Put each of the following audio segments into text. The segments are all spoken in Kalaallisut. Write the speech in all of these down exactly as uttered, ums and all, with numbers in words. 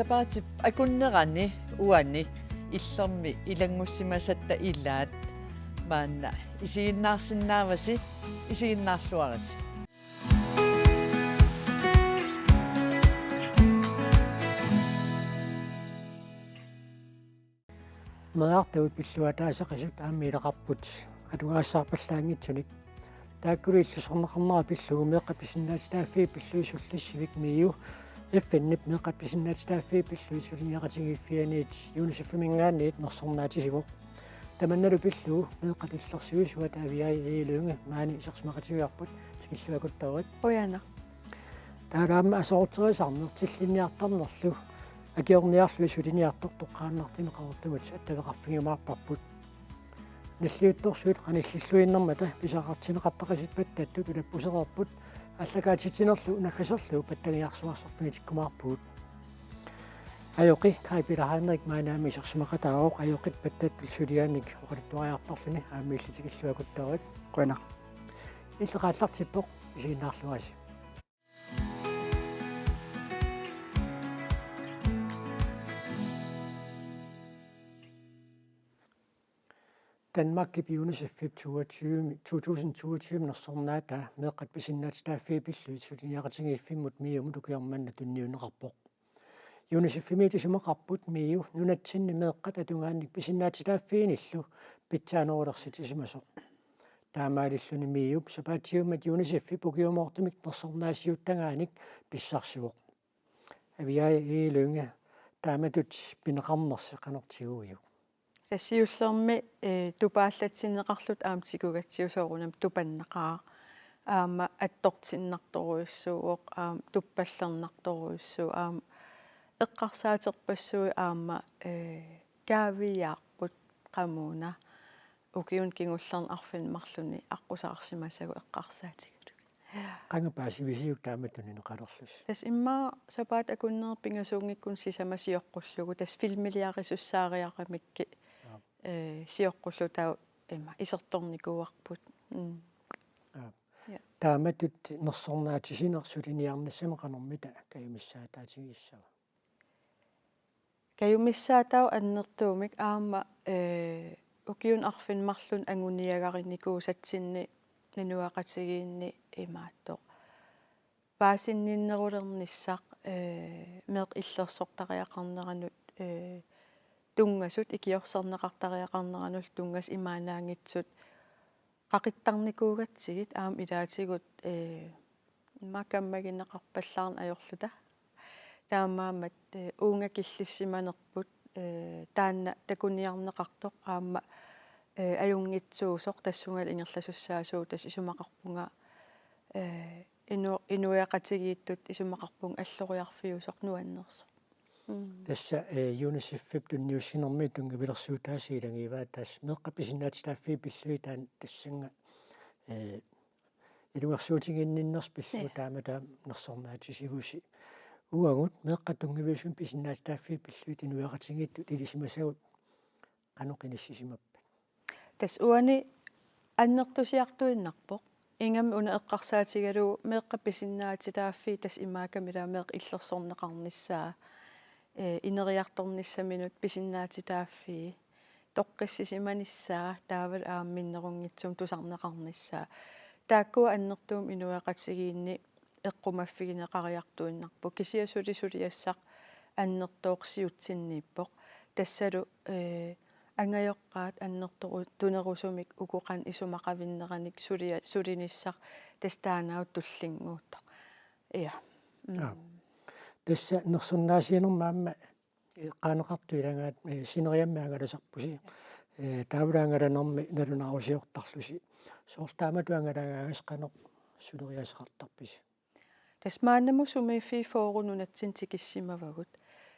Sapaatip akunnerani uani Illermi ilanngussimasatta ilaat maanna isiginnaarsinnaavasi, isiginnaarluarisi. Meerartagut pilluataasaqisut aamma ilaqarput atugarissaarpallaanngitsunik. Taakkulu illersorneqarnera pillugu meeqqat pisinnaatitaaffii pillugit sullissivik MIO F N-ip meeqqat pisinnaatitaaffii pillugit suliniaqatigiiffianiit UNICEF-iminngaanniit nersornaatisivoq. Tamannalu pillugu meeqqat illersuisuata Aviaja Egede Lynge maani isersimaqatigivarput, tikilluakuttoorit. Qujanaq. Taava aamma aserorterisarneq tillinniartarnerlu akiorniarluni suliniartoq toqqaannartumik Qaqortumut attaveqarfigiumaarparput. Nalliuttorsuit qanillilluinnarmata pisaqartinneqartaqasippattattut ulappusereerput, aallakaatitsinerlu naggaserlugu pattagiarsuarserfigitikkumaarpugut. Ajoqi Kaj Peter Heinrich maani aamma isersimaqataavoq, ajoqit pattattut suliaannik oqaluttuariartarluni aamma illit tikilluakuttoorit. Qujanaq. Illit aallartippoq, isiginnaarluarisi. Danmarkip UNICEF-ip toogtyve, to tusind toogtyve nersornaataa meeqqat pisinnaatitaaffii pillugit suliniaqatigiiffimmut MIO-mut ukioq manna tunniunneqarpoq. UNICEF-imiit isumaqarput MIO nunatsinni meeqqat atugaannik pisinnaatitaaffiinillu pitsaanerulersitsisimasoq. Taamaalilluni MIO-p sapaatiummat UNICEF-ip ukiumoortumik nersornaasiuttagaanik pissarsivoq. Aviaja Egede Lynge, taamatut pineqarnersi qanoq tiguiuk? Tassa siullermi, eh, tupaallatsinneqarluta aamma tigugatsigu soorunami tupannaqaaq. Aamma attortinnartorujussuuvoq, aamma tuppallernartorujussuuvoq, aamma eqqarsaaterpassuit aamma, eh, kaaviiaarput qamuuna ukiuni kingullerni arfineq-marlunni aqqusaarsimasagut eqqarsaatigalugit. Qanga paasivisiuk taamatut tunineqalerlusi? Tassa immaqa sapaatip akunneri pingasuunngikkunik sisamat sioqqullugu, tassa filmiliarisussaariaramikkit, Aap. eh, sioqqullugu taava ima isertornikuuarput. Mm. Aap. Ja. Taamatut nersornaatisineq suliniarnissamut qanormita kajumissaataatigissavat? Kajumissaataavoq annertuumik aamma, eh, ukiuni arfineq-marlunni anguniagarinikuusatsinni inuiaqatigiinni imaattoq paasinninnerulernissaq, eh, meeqqat illersortariaqarneranut, eh, tunngasut, ikiorserneqartariaqarneranullu tunngasut imaannaanngitsut qaqittarnikuugatsigit aamma ilaatigut, eh, immaqa kammagineqarpallaarneq ajorluta. Taamaammat, eh, uunga killissimanerput, eh, taanna takuniarneqartoq aamma, eh, ajunngitsuusoq tassunga ingerlasussaasugut, tassa isumaqarpunga, eh, inu-, inuiaqatigiittut isumaqarpunga alloriarfiusoq nuannersoq. Mm. Tassa, eh, UNICEF-ip tunniussinermi tunngavilersuutaasa ilagivaat, tassa meeqqat pisinnaatitaaffii pillugit taanna tassannga, eh, ilungersuutiginninnersi pillugu, Ja. Taama taama nersornaatisivusi. Uagut meeqqat tunngaviusumik pisinnaatitaaffii pillugit inuiaqatigiittut ilisimasagut qanoq inissisimappat? Tassa uani annertusiartuinnarpoq. Ingammik una eqqarsaatigalugu meeqqat pisinnaatitaaffii, tassa imaakkami ilaa meeqqat illersorneqarnissaa, eh, ineriartornissaminut pisinnaatitaaffii, toqqissisimanissaa, taavalu aamma minnerunngitsumik tusarneqarnissaa. Taakkua annertuumik inuiaqatigiinni eqqumaffigineqariartuinnarput. Kisianni suli suliassaq annertooq siutsinniippoq. Tassalu, eh, angajoqqaat annertoru-, tunerusumik uku qanoq isumaqavinneranik sulia-, sulinissaq tassa taanna tullinnguuttoq. Ja. Mm. Aap. Tassa nersornaasiinermi aamma eqqaaneqartut ilagaat, eh, sineriammi angalasarpusi. Eh, taavalu angalanermi nalunaarusiortarlusi. Soorlu taamatut angalagaangassi qanoq suleriaaseqartarpisi? Tassa maannamut sumiiffiit fyrre nunatsinni tikissimavagut.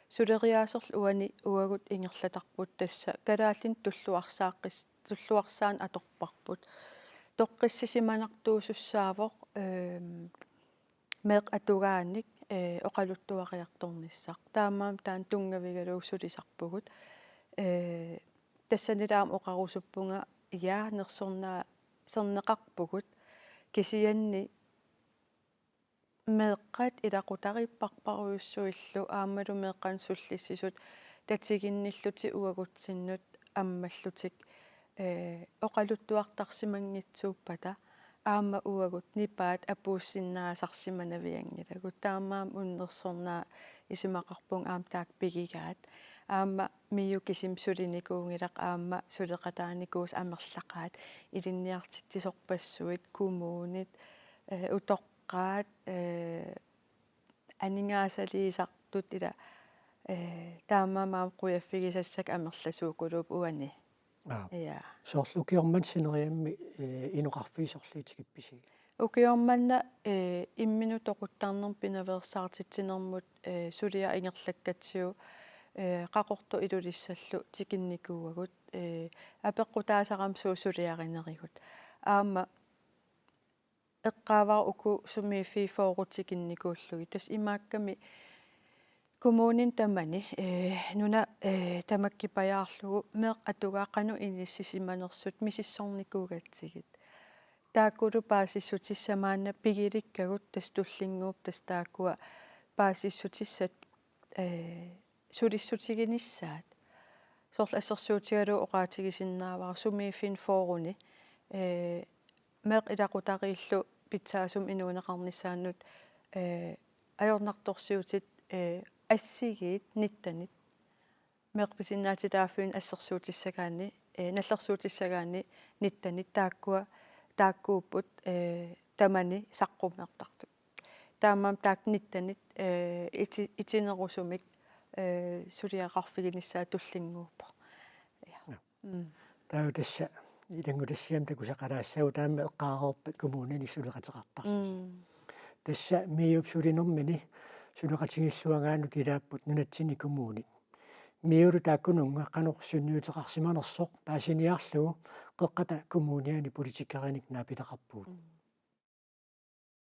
Suleriaaserlu uani uagut ingerlatarput, tassa kalaallinut tulluarsaaqqis-, tulluarsaaneq atorparput. Toqqissisimanartuusussaavoq, ehm, meeqqat atugaannik, eh, oqaluttuariartornissaq. Taamaammat taanna tunngavigalugu sulisarpugut. Eh, tassanilu aamma oqarusuppunga, ja, nersornaa-, -serneqarpugut. Kisianni Meeqqat ilaqutariipparparujussuillu aammalu meeqqanut sullissisut tatiginnillutik uagutsinnut ammallutik, ee, oqaluttuartarsimanngitsuuppata aamma uagut nipaat apuussinnaasarsimanavianngilagut. Taamaammat unnersornaa isumaqarpunga aamma taakku pigigaat. Aamma MIO kisimi sulinikuunngilaq aamma suleqataanikuusut amerlaqaat, ilinniartitsisorpassuit, kommunit, ee, utoqqaat, ee, aningaasaliisartut ila, ee, taamaammat aamma qujaffigisassakka amerlasuukuluupput uani. Aap. Ja. Soorlu ukioq manna sineriammi, ee, inoqarfiit sorliit tikippisigit? Ukioq manna, ee, imminut toquttarnermut pinaveersaartitsinermut, ee, suliaq ingerlakkatsigu, ee, Qaqortoq Ilulissallu tikinnikuuagut, ee, apeqqutaasarami suut suliarinerivut. Aamma eqqaavara uku sumiiffiit fyrre tikinnikuullugit. Tassa imaakkami kommunini tamani, ee, nuna, ee, tamakkipajaarlugu meeqqat atugaat qanoq inissisimanersut misissornikuugatsigit. Taakkulu paasissutissaat maanna pigilikkagut, tassa tullinnguuppoq tassa taakkua paasissutissat, ee, sulissutiginissaat. Soorlu assersuutigalugu oqaatigisinnaavara sumiiffinni fyrreni, ee, meeqqat ilaqutariillu pitsaasumik inuuneqarnissaannut, ee, ajornartorsiutit, ee, assigiit nittenit. Meeqqat pisinnaatitaaffiinut assersuutissagaanni, ee, nallersuutissagaanni nittenit taakkua, taakkuupput, ee, tamani saqqummertartut. Taamaammat taakku nittenit, ee, iti-, itinerusumik, ee, suliaqarfiginissaat tullinnguuppoq. Ja. Ja. Mm. Taava tassa ilanngutassiami takusaqalaassaaq taama eqqaareerpat kommunini suleqateqartarlusi. Mm. Tassa MIO-p sulinermini suleqatigiilluagaannut ilaapput nunatsinni kommunit. MIO-lu taakkununnga qanoq sunniuteqarsimanersoq paasiniarlugu Qeqqata Kommuniani politikerinik naapitaqarpugut. Mm.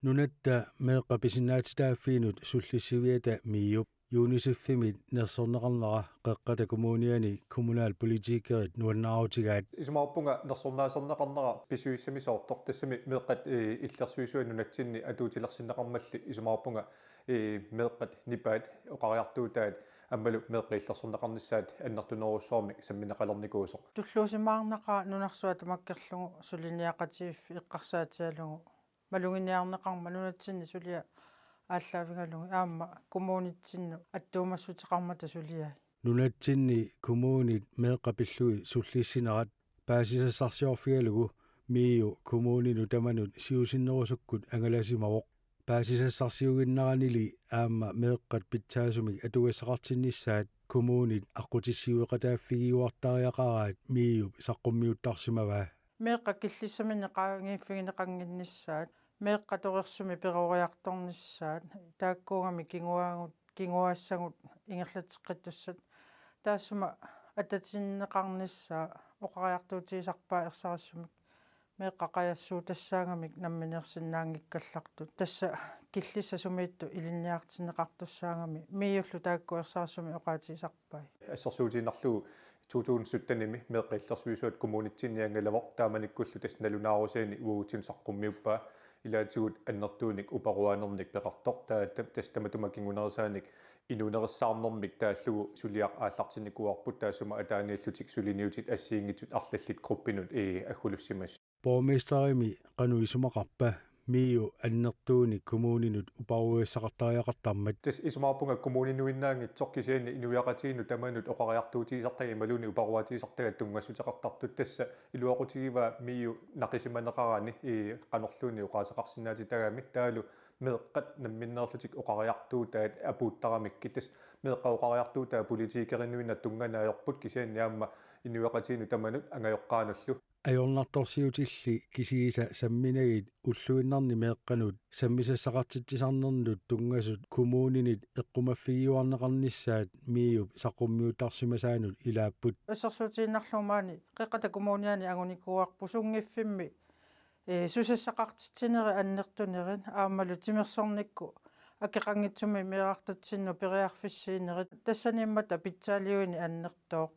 Nunatta meeqqat pisinnaatitaaffiinut sullissiviata MIO-p UNICEF-imit nersorneqarnera Qeqqata Kommuniani kommunalpolitikerit nuannaarutigaat. Isumaqarpunga nersornaaserneqarnera pisuussamisoortoq, tassami meeqqat, ee, illersuisui nunatsinni atuutilersinneqarmalli isumaqarpunga, ee, meeqqat nipaat oqariartuutaat aammalu meeqqat illersorneqarnissaat annertunerussuarmik sammineqalernikuusoq. Tulluusimaarnaqaaq nunarsuaq tamakkerlugu suliniaqatigiiffik eqqarsaatigalugu maluginiarneqarmat nunatsinni suliaq aallaavigalugit aamma kommunitsinnut attuumassuteqarmata suliai. Nunatsinni kommunit meeqqat pillugit sullissinerat paasisassarsiorfigalugu MIO kommuninut tamanut siusinnerusukkut angalasimavoq. Paasisassarsiuginneranili aamma meeqqat pitsaasumik atugassaqartinnissaat kommunit aqqutissiueqataaffigiuartariaqaraat MIO-p saqqummiuttarsimavaa. Meeqqat killissaminnik qaangiiffigineqannginnissaat, meeqqat torersumik peroriartornissaat, taakkuugamik kinguaagut, kinguaassagut ingerlatseqqittussat, taassuma atatinneqarnissaa oqariartuutigisarpaat ersarissumik meeqqat qajassuutassagamik nammineersinnaanngikkallartut. Tassa killissat sumiittut ilinniartinneqartussaagami MIO-llu taakku ersarissumik oqaatigisarpai. Assersuutigiinnarlugu to tusind syttenimi meeqqat illersuisuat kommunitsinni angalavoq, taamanikkullu tassa nalunaarusianik uagutsinnut saqqummiuppaa, ilaatigut annertuunik uparuaanernik peqartoq, taava ta-, tassa tamatuma kingunerisaanik inuunerissaarnermik taallugu suliaq aallartinnikuuarput, taassuma ataaniillutik suliniutit assigiinngitsut arlallit gruppinut, ee, aggulussimasut. Borgmesterimi qanoq isumaqarpa MIO annertuunik kommuninut uparuugassaqartariaqartarmat? Tassa isumaqarpunga kommuninuinnaanngitsoq, kisianni inuiaqatigiinnut tamanut oqariartuutigisartagaq imaluunniit uparuaatigisartagaq tunngassuteqartartut, tassa iluaqutigivaa MIO naqisimaneqarani, ee, qanorluunniit oqaaseqarsinnaatitagami, taavalu meeqqat namminneerlutik oqariartuutaat apuuttaramikkit, tassa meeqqat oqariartuutaat politikerinuinnaq tunngana ajorput, kisianni aamma inuiaqatigiinnut tamanut angajoqqaanullu. Ajornartorsiutilli kisiisa samminagit ulluinnarni meeqqanut sammisassaqartitsisarnernut tunngasut kommuninit eqqumaffigiuarneqarnissaat MIO-p saqqummiuttarsimasaanut ilaapput. Assersuutigiinnarlugu maani Qeqqata Kommuniani angunikuuarput sunngiffimmi, ee, susassaqartitsinerit annertunerit aammalu timersornikkut akeqanngitsumik meerartatsinnut periarfissiinerit, tassaniimmata pitsaaliuineq annertooq.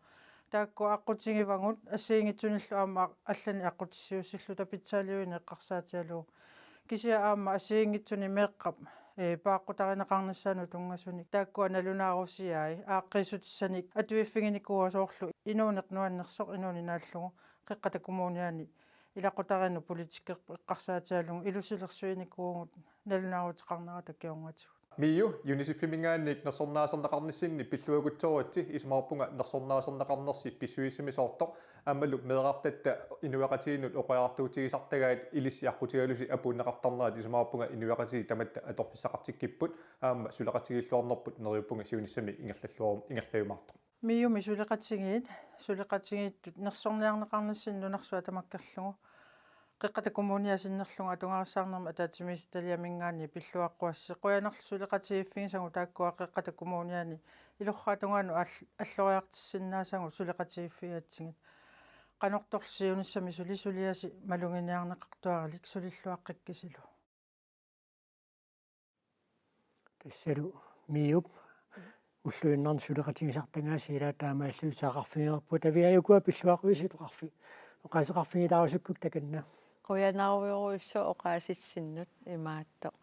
Taakku aqqutigivagut assigiinngitsunillu aamma allanik aqqutissiuussilluta pitsaaliuineq eqqarsaatigalugu. Kisianni aamma assigiinngitsunik meeqqap ee, paaqqutarineqarnissaanut tunngasunik taakkua nalunaarusiai aaqqiissutissanik atuiffiginikuuaat, soorlu inuuneq nuannersoq inuuneq naallugu Qeqqata Kommuniani ilaqutariinnut politikeq eqqarsaatigalugu ilusilersuinikuuvugut nalunaaruteqarnerata kingornatigut. MIO UNICEF-iminngaanniit nersornaaserneqarnissinni pilluakutsooritsi isumaqarpunga nersornaaserneqarnersi pissusissamisoortoq aammalu meerartatta inuiaqatigiinnut oqariartuutigisartagaat ilissi aqqutigalusi apuunneqartarnerat isumaqarpunga inuiaqatigiit tamatta atorfissaqartikkipput aamma suleqatigiilluarnerput neriuppunga siunissami ingerlalluar-, ingerlajumaartoq. MIO-mi suleqatigiit, suleqatigiittut nersorniarneqarnissinni nunarsuaq tamakkerlugu Qeqqata Kommunia sinnerlugu atugarissaarnermut ataatsimiititaliaminngaanniit pilluaqquassi. Qujanarlu suleqatigiiffigisagut taakkua Qeqqata Kommuniani ilorraap tungaanut all-, alloriartissinnaasagut suleqatigiiffigigatsigit. Qanortorli siunissami suli suliasi maluginiarneqartuarilik sulilluaqqikkisilu. Tassalu MIO-p ulluinnarni suleqatigisartagaasi ilaat taamaallutik saqqarfigivarput, Taviajuk, ukua pilluaqquisitut oqarfi-, oqaaseqarfigilaarusukkukku takanna. Qujanarujorujussuaq oqaasitsinnut imaattoq.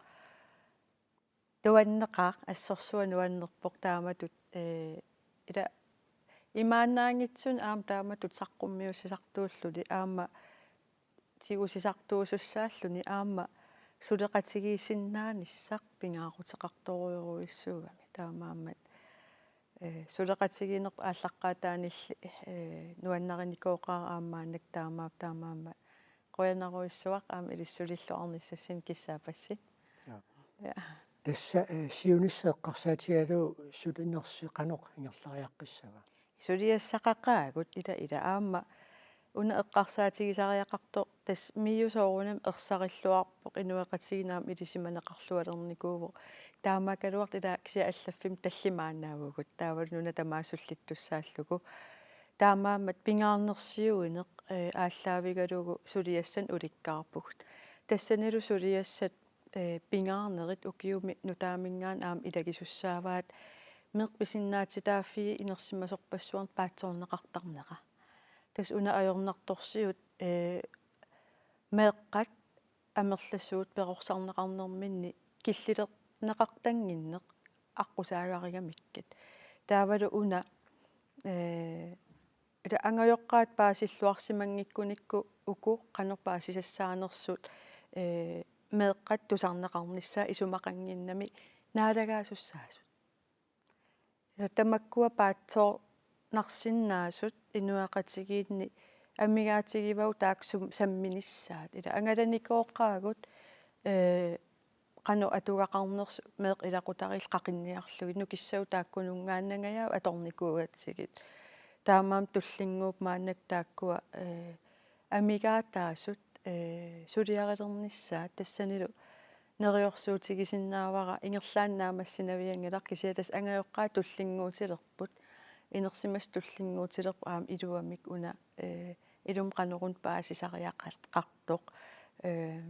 Nuanneqaaq, assorsuaq nuannerpoq taamatut, ee, ila imaannaanngitsunik aamma taamatut saqqummiussisartuulluni aamma tigusisartuusussaalluni aamma suleqatigiissinnaanissaa pingaaruteqartorujorujussuugami. Taamaammat, ee, suleqatigiinnerput aallaqqaataanilli, ee, nuannarinikooqaara aamma maannakkut taamaap-, taamaammat qujanarujussuaq aamma ilissi sulilluarnissassinnik kissaapassi. Ja. Ja. Tassa, ee, siunissaq eqqarsaatigalugu sulinersi qanoq ingerlariaqqissava? Suliassaqaqaagut ila ila aamma una eqqarsaatigisariaqartoq tassa MIO soorunami ersarilluarpoq inuiaqatigiinni aamma ilisimaneqarluarnikuuvoq. Taamaakkaluartoq ila kisianni allaffimmi tallimaannaavugut taavalu nuna tamaat sullittussaallugu. Taamaammat pingaarnersiuineq, ee, aallaavigalugu suliassanik ulikkaarpugut. Tassanilu suliassat, ee, pingaarnerit ukiumi nutaaminngaanniit aamma ilagisussaavaat meeqqat pisinnaatitaaffii inersimasorpassuarnik paatsoorneqartarnera. Tassa una ajornartorsiut, ee, meeqqat amerlasuut perorsarneqarnerminni killilerneqartannginneq aqqusaagarigamikkat. Taavalu una, ee, ila angajoqqaat paasilluarsimanngikkunikku uku qanoq paasisassaanersut, ee, meeqqat tusarneqarnissaat isumaqannginnami naalagaasussaasut. Tassa tamakkua paatsoornarsinnaasut inuiaqatigiinni amigaatigivavut taakku sum-, samminissaat. Ila angalanikooqaagut, ee, qanoq atugaqarnersut meeqqat ilaqutariillu qaqinniarlugit, nukissagut taakkununngaannangajaat atornikuugatsigit. Taamaammat tullinnguupput maannakkut taakkua, ee, amigaataasut, ee, suliarilernissaat tassanilu neriorsuutigisinnaavara ingerlaannaq naammassinavianngilaq kisianni tassa angajoqqaat tullinnguutilerput, inersimasut tullinnguutilerput aamma iluamik una, ee, ilumut qanoruna paasisariaqartoq, ee,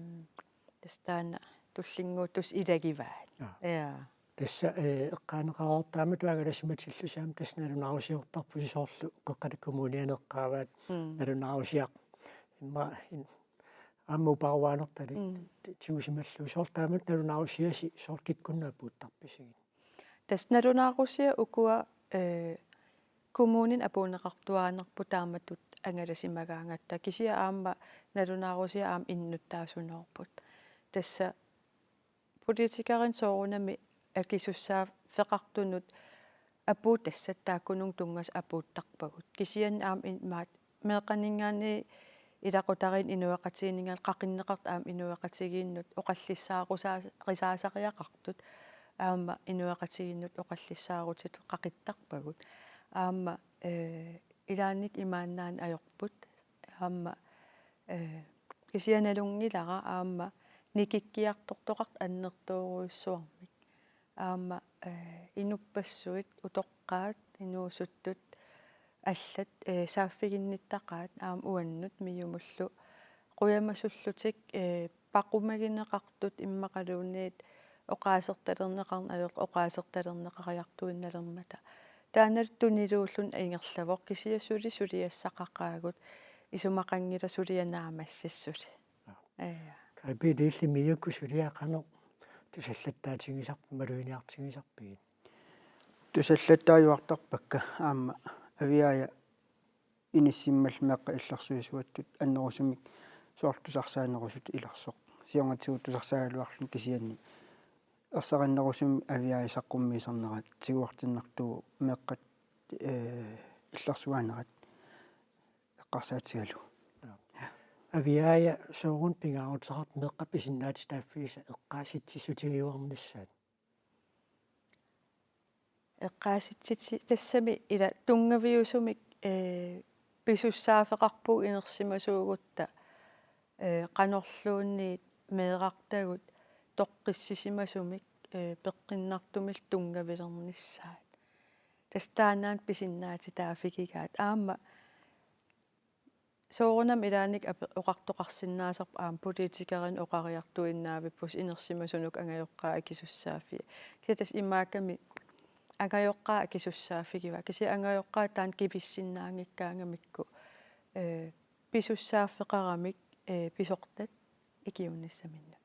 tassa taanna tullinnguuttussaq ilagivaat. Aa. Ja. Tassa, ee, eqqaaneqareertarmat angalasimatillusi aamma tassa nalunaarusiortarpusi soorlu Qeqqata Kommuniani eqqaavaat. Mm. Nalunaarusiaq immaqa in-, aamma uparuaanertalik. Mm. Ti-, tigusimallugu soorlu taamatut nalunaarusiasi soorlu kikkunnut apuuttarpisigit? Tassa nalunaarusiat ukua, ee, kommunini apuunneqartuaannarput taamatut angalasimagaangatta, kisianni aamma nalunaarusiat aamma innuttaasunoorput. Tassa politikerinut soorunami akisussaaffeqartunut apuutassaat taakkununnga tunngasut apuuttarpagut. Kisianni aamma imaat meeqqaninngaanniit ilaqutariinnut inuiaqatigiinninngaanniit qaqinneqartut aamma inuiaqatigiinnut oqallissaarusaa-, -risaasariaqartut aamma inuiaqatigiinnut oqallissaarutitut qaqittarpagut. Aamma, ee, ilaannikkut imaannaanngillat ajorput. Aamma, ee, kisianni nalunngilara aamma nikikkiartortoqartut annertoorujussuarmik. Aamma, ee, inuppassuit, utoqqaat, inuusuttut allat, ee, saaffiginnittaqaat aamma uannut MIO-mullu qujamasullutik, ee, paqumagineqartut immaqaluunniit oqaasertalerneqarneq ajorlugu oqaasertalerneqariartuinnalermata. Taannalu tuniluulluni ingerlavoq kisianni suli suliassaqaqaagut, isumaqanngilaq suliaq naammassissuli. Aa. Ja. Kaj Peter, illit MIO-kkut suliaq qanoq Tusallattaatigisarpit, maluginiartigisarpigit? Tusallattaajuartarpakka aamma Aviaja inissimmallu meeqqat illersuisuattut annerusumik soorlu tusarsaanerusut ilersoq. Siornatigut tusarsaagaluarluni kisianni ersarinnerusumik Aviaja saqqummiisarnerat tiguartinnartuuvoq meeqqat, ee, illersuinerat eqqarsaatigalugu. Aviaja, sooruna pingaaruteqartoq meeqqat pisinnaatitaaffigisa eqqaasitsissutigiuarnissaat? Eqqaasitsitsi-, tassami ila tunngaviusumik, ee, pisussaaffeqarpugut inersimasuugutta, ee, qanorluunniit meerartagut toqqissisimasumik, ee, peqqinnartumillu tunngavilernissaat. Tassa taannaana pisinnaatitaaffigigaat. Aamma soorunami ilaanni ape-, oqartoqarsinnaasarpoq aamma politikerinut oqariartuinnavippoq inersimasunut angajoqqaat akisussaaffii. Kisianni tassa imaakkami angajoqqaat akisussaaffigivaat. Kisianni angajoqqaat taanna kivissinnaanngikkaangamikku, ee, pisussaaffeqaramik, ee, pisortat ikiuinissaminnut.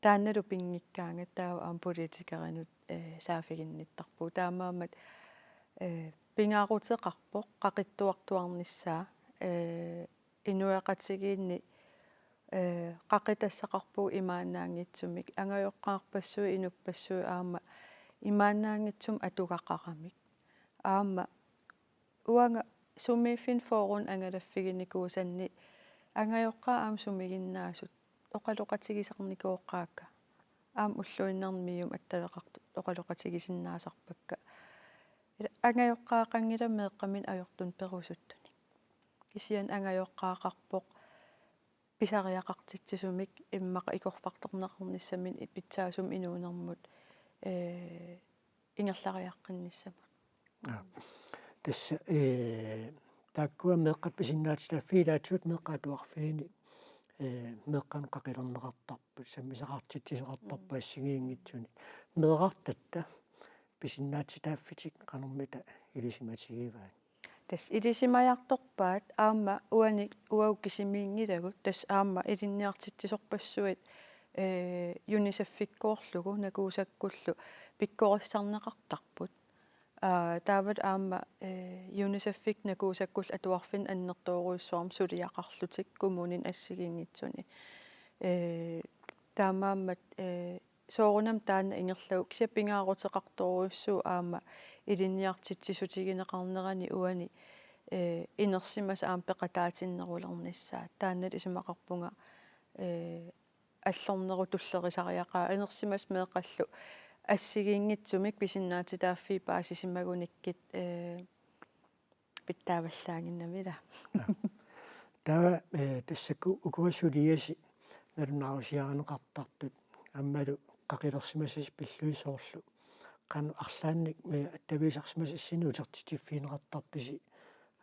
Taannalu pinngikkaangat taava aamma politikerinut, ee, saaffiginnittarpugut. Taamaammat, ee, pingaaruteqarpoq qaqittuartuarnissaa, ee, inuiaqatigiinni, ee, qaqitassaqarpugut imaannaanngitsumik, angajoqqaarpassuit inuppassuit aamma imaannaanngitsumik atugaqaramik. Aamma uanga sumiiffinni fyrrenik angalaffiginikuusanni angajoqqaat aamma sumiginnaasut oqaloqatigisarnikooqqaakka. Aamma ulluinnarni MIO-mut attaveqartut oqaloqatigisinnaasarpakka. Ila angajoqqaaqanngilaq meeqqaminnik ajortunik perusuttunik. Kisianni angajoqqaaqarpoq pisariaqartitsisumik immaqa ikorfartorneqarnissaminnik pitsaasumik inuunermut, ee, ingerlariaqqinnissamut. Aa. Tassa, ee, taakkua meeqqat pisinnaatitaaffiit ilaatigut meeqqat atuarfiini, ee, meeqqanut qaqilerneqartarput, sammisaqartitsisoqartarput assigiinngitsunik. Meerartatta pisinnaatitaaffitik qanormita ilisimatigivaat? Tassa ilisimajartorpaat aamma uani uagut kisimiinngilagut, tassa aamma ilinniartitsisorpassuit, ee, UNICEF-ikkoorlugu Nakuusakkullu pikkorissarneqartarput. Aa, taavalu aamma, ee, UNICEF-ikkut Nakuusakkullu atuarfinnut annertoorujussuarmik suliaqarlutik kommuninut assigiinngitsuni. Ee, taamaammat, ee, soorunami taanna ingerlavoq, kisianni pingaaruteqartorujussuuvoq aamma ilinniartitsissutigineqarnerani uani, ee, inersimasut aamma peqataatinnerulernissaat. Taanna isumaqarpunga, ee, allornerup tullerisariaqarpoq inersimasut meeqqallu assigiinngitsumik pisinnaatitaaffiit paasisimagunikkit, ee, pitsaavallaannginnamik ilaa. Taava, ee, tassa uku-, ukua suliasi nalunaarusiarineqartartut aammalu qaqilersimasasi pillugit soorlu qanoq arlaannik, ee, attavigisarsimasassinnik utertitiffigineqartarpisi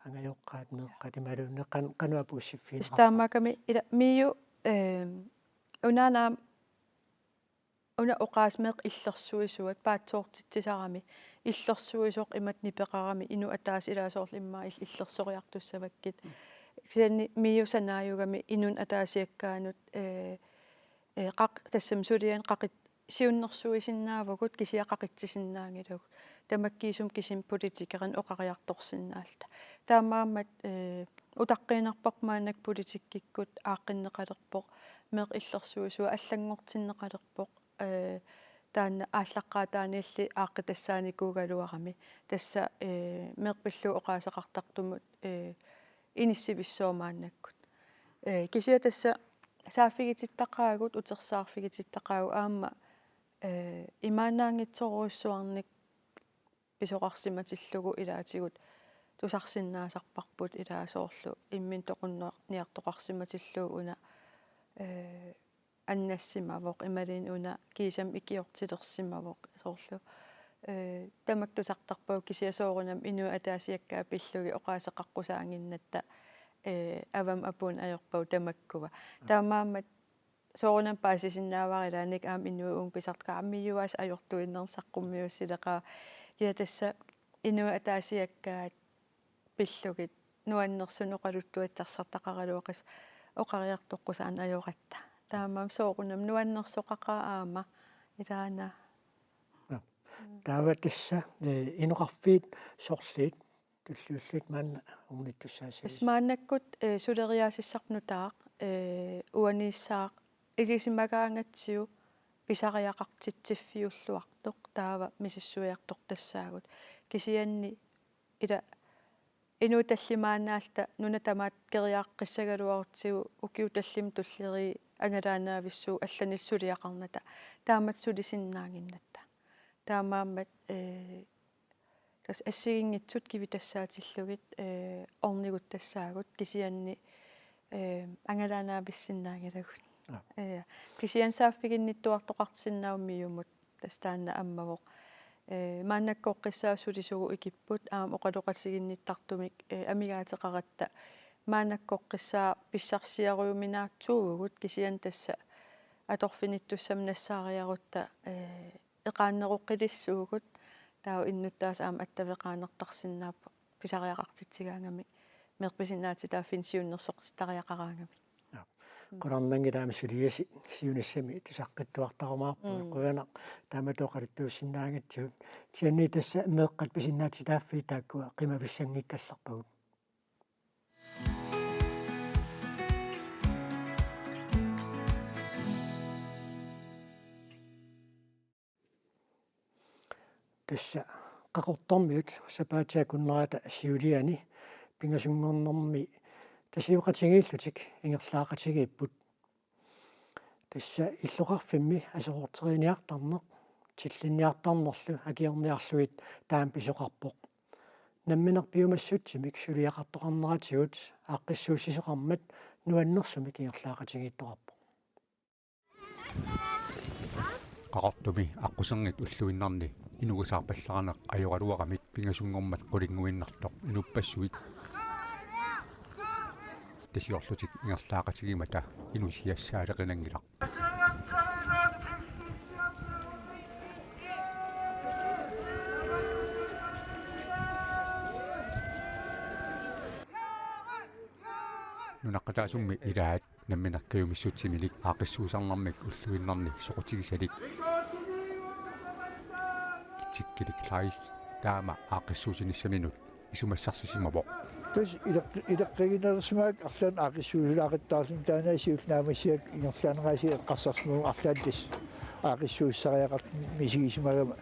angajoqqaat meeqqat imaluunniit qan-, qanoq apuussiffigineqartarpisi? Tassa taamaakkami ila MIO, ee, unaana aamma una oqaaseq meeqqat illersuisuat paatsoortitsisarami, illersuisoq imatut nipeqarami, inuk ataaseq ilaa soorlu immaqa il-, illersoriartussavakkit. Kisianni MIO sanaajugami inunnik ataasiakkaanut, ee, ee, qaq-, tassami sulianik qaqit-, siunnersuisinnaavugut kisianni qaqitsisinnaanngilagut. Tamakkiisumik kisimi politikerinut oqariartorsinnaalluta. Taamaammat, ee, utaqqiinnarparput maannakkut politikkikkut aaqqinneqalerpoq, meeqqat illersuisuat allanngortinneqalerpoq, ee, taanna aallaqqaataaniilli aaqqitassaanikuugaluarami. Tassa, ee, meeqqat pillugit oqaaseqartartumut, ee, inissivissuaq maannakkut. Ee, kisianni tassa saaffigitittaqaagut, utersaarfigitittaqaagut aamma, ee, imaannaanngitsorujussuarnik pisoqarsimatillugu ilaatigut tusarsinnaasarparput ilaa soorlu imminut toqunniartoqarsimatillugu una, ee, annassimavoq imaluunniit una kiisami ikiortilersimavoq soorlu. Ee, tamakku tusartarpagut kisianni soorunami inuit ataasiakkaat pillugit oqaaseqaqqusaannginnatta, ee, avammut apuunneq ajorpagut tamakkua. Taamaammat soorunami paasisinnaavara ilaanni aamma inuit uunga pisartaqaat aamma MIO-p ajortuinnarneq saqqummiussileqaaq. Ja tassa inuit ataasiakkaat pillugit nuannersunut oqaluttuassartaqaraluaqis oqariartoqqusaannik ajoratta. Taamaammat soorunami nuannersoqaqaaq aamma Ilaana. Taava tassa, eh, inoqarfiit sorliit tulliullutik maanna ornittussaassagissi? Tassa maannakkut, eh, suleriaassissarput nutaaq, eh, uaniissaaq ilisimagaangatsigu pisariaqartitsiffiulluartoq taava misissuiartortassaagut. Kisianni ila inuit tallimaannaalluta nuna tamaat keriaaqqissagaluarutsigu ukiut tallimat tulliit angalaannaavissuugut allanillu suliaqarnata. Taamatut sulisinnaannginnatta. Taamaammat, eh, tassa assigiinngitsut kivitassaatillugu, eh, orniguttassaagut kisianni, eh, angalaannaavissinnaanngilagut. Aap. Eh, kisianni saaffiginnittuartoqarsinnaavoq MIO-mut tassa taanna ammavoq. Eh, maannakkoqqissaaq sulisugut ikipput aamma oqaloqatiginnittartumik, eh, amigaateqaratta maannakkoqqissaaq pissarsiarujuminaatsuuvugut kisianni tassa atorfinittussamik nassaariarutta, eh, eqaanneroqqilissuugut taava innuttaasut aamma attaveqaanertarsinnaapput pisariaqartitsigaangamik meeqqat pisinnaatitaaffinnut siunnersortittariaqaraangamik. Aap. Mm. Qularnanngilaq aamma suliasi siunissami tusaqqittuartarumaarpugut. Mm. Qujanaq taamatut oqaluttuussinnaagatsigut. Kisianni tassa meeqqat pisinnaatitaaffiit taakkua qimavissanngikkallarpagut. Tassa Qaqortormiut sapaatip akunnerata siuliani pingasunngornermi tasioqatigiillutik ingerlaaqatigiipput. Tassa illoqarfimmi aserorteriniartarneq, tillinniartarnerlu akiorniarlugit taama pisoqarpoq. Nammineq piumassutsimik suliaqartoqarneratigut aaqqissuussisoqarmat nuannersumik ingerlaaqatigiittoqarpoq. Qaqortumi aqquserngit ulluinnarni inugasaarpallaarneq ajoraluaramik pingasunngormat qulinnguinnartoq inuppassuit tasiorlutik ingerlaaqatigimmata inusiassaaleqinanngilaq. Nunaqqataasummi ilaat nammineq kajumissutsiminik aaqqissuussarnermik ulluinnarni soqutigisalik. Tikkili Kleist taama aaqqissuussinissaminut isumassarsisimavoq. Tassa ileq-, ileqqiginersimagakku arlaannik aaqqissuussulaaqattaarluni taanna siulleq naammassigaanni ingerlaannaq aasiit eqqarsarsimagama arlaannik tassa aaqqissuussisariaqarluni misigisimagama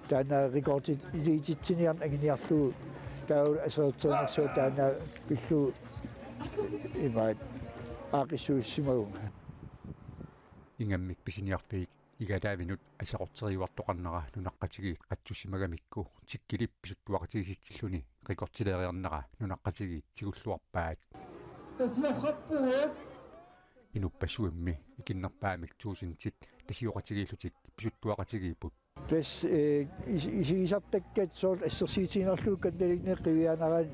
taanna rekordiliititsiniarneq anguniarlugu taavalu aserorterinersuaq taanna pillugu imaat aaqqissuussisimagama. Ingammik pisiniarfiit igalaavinut aserorteriuartoqarnera nunaqqatigiit qatsussimagamikku Tikkilip pisuttuaqatigiissitsilluni rekordileriarnera nunaqqatigiit tigulluarpaat. Inuppassuimmi ikinnerpaamik tuusintit tasioqatigiillutik pisuttuaqatigiipput. Tassa, eh, is-, isigisartakkat soorlu assersuutigiinnarlugu kannalinni qiviaanarani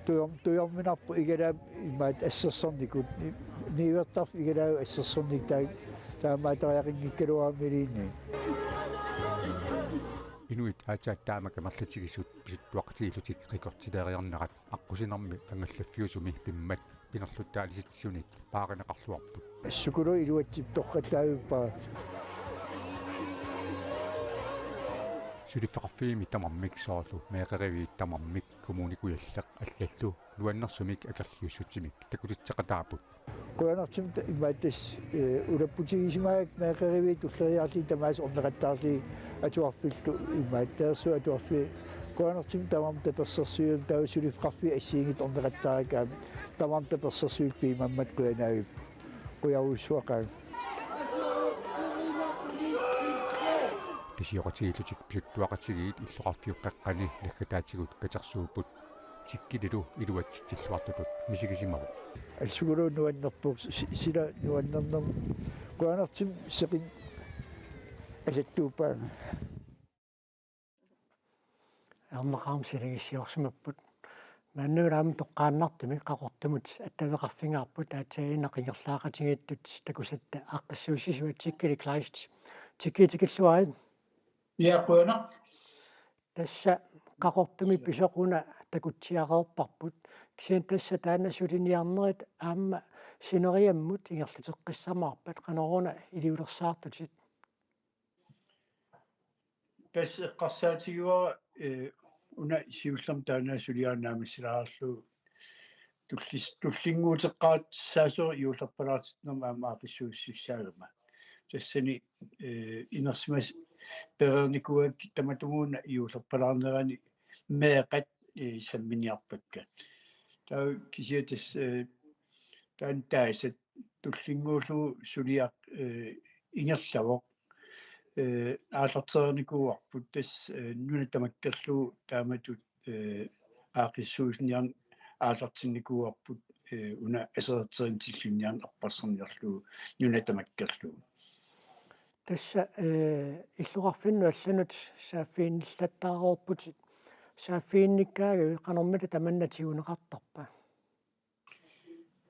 tujor-, tujorminarpoq igalaap imaat assersornikut. Ni-, niuertarfik igalaaviup assersornikkut taa-, taamaattoriaqanngikkaluarami iliinniit. Inuit aatsaat taama kamerlatigisut pisuttuaqatigiillutik rekordileriarnerat aqqusinermi angallaffiusumi pimmat pinerluttaalitsisunit paarineqarluarput. Assukulu iluatsip torrallaavippa. Suliffeqarfiimi tamarmik soorlu meeqqeriviit tamarmik Kommune Kujalleq allallu nuannersumik akerliussutsimik takutitseqataapput. Qujanartumik ta-, imaattas, eh, ulapputigisimagakku meeqqeriviit tulleriiaarlugit tamaasa orneqattaarlugit atuarfillu imaattarsuaq atuarfi. Qujanartumik tamarmik tapersersuigamik taava suliffeqarfiit assigiinngitsut orneqattaarakku aamma tamarmik tapersersuillu piumammat qujanaavippoq. Qujarujussuaq qaangiup. Tasioqatigiillutik pisuttuaqatigiit illoqarfiup qeqqani naggataatigut katersuupput. Tikkililu iluatsitsilluartutut misigisimavoq. Assukulu nuannerpoq si-, sila nuannernermik qujanartumik seqineq asattuuppaanga. Erneqarami silagissiorsimapput. Maannalu aamma toqqaannartumik Qaqortumut attaveqarfigaarput aatsaannguaq ingerlaaqatigiittut takusatta aaqqissuussisuat Tikkili Kleist. Tikkili tikilluarit. Ja, qujanaq. Tassa Qaqortumi pisoq una takutsiareerparput. Kisianni tassa taanna suliniarnerit aamma sineriammut ingerlateqqissamaarpat qanoruna iliulersaartutit? Tassa eqqarsaatigivara, eh, una siullermik taanna suliaannaamissilaarlu tullis-, tullinnguuteqqaartussaasoq juullerpalaartitsinermut aamma aaqqissuussussaagama. Tassani, eh, inersimasut pereernikuuakka tamatumuuna juullerpalaarnerani meeqqat, eh, samminiarpakka. Taava kisianni tassa, eh, taanna taasat tullinnguullugu suliaq, eh, ingerlavoq. Eh, aallartereernikuuarput tassa, eh, nuna tamakkerlugu taamatut, eh, aaqqissuussiniarneq aallartinnikuuarput, eh, una aserorterineq tillinniarneq erparsarniarlugu nuna tamakkerlugu. Tassa, eh, illoqarfinnut allanut saaffiginnillattaareerputit. Saaffiginnikkaangavit qanormita tamanna tiguneqartarpa?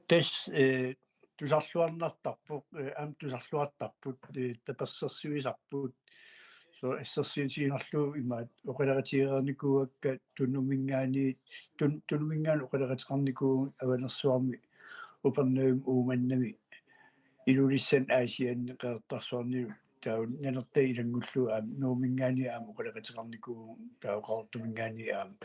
Tassa, eh, tusarluarnartarpoq, eh, aamma tusarluartarput, eh, tapersersuisarput. Soorlu assersuutigiinnarlugu imaattoq oqaloqatigereernikuuakka Tunuminngaanniit, Tun-, Tunuminngaanniit oqaloqateqarnikuuvugut Avanersuarmi, Upernavimmi, Uummannami, Ilulissani, Aasianni, Qeqertarsuarni, taava Nanortalik ilanngullugu aamma Nuumminngaanniit aamma oqaloqateqarnikuuvugut, taava Qaqortuminngaanniit aamma.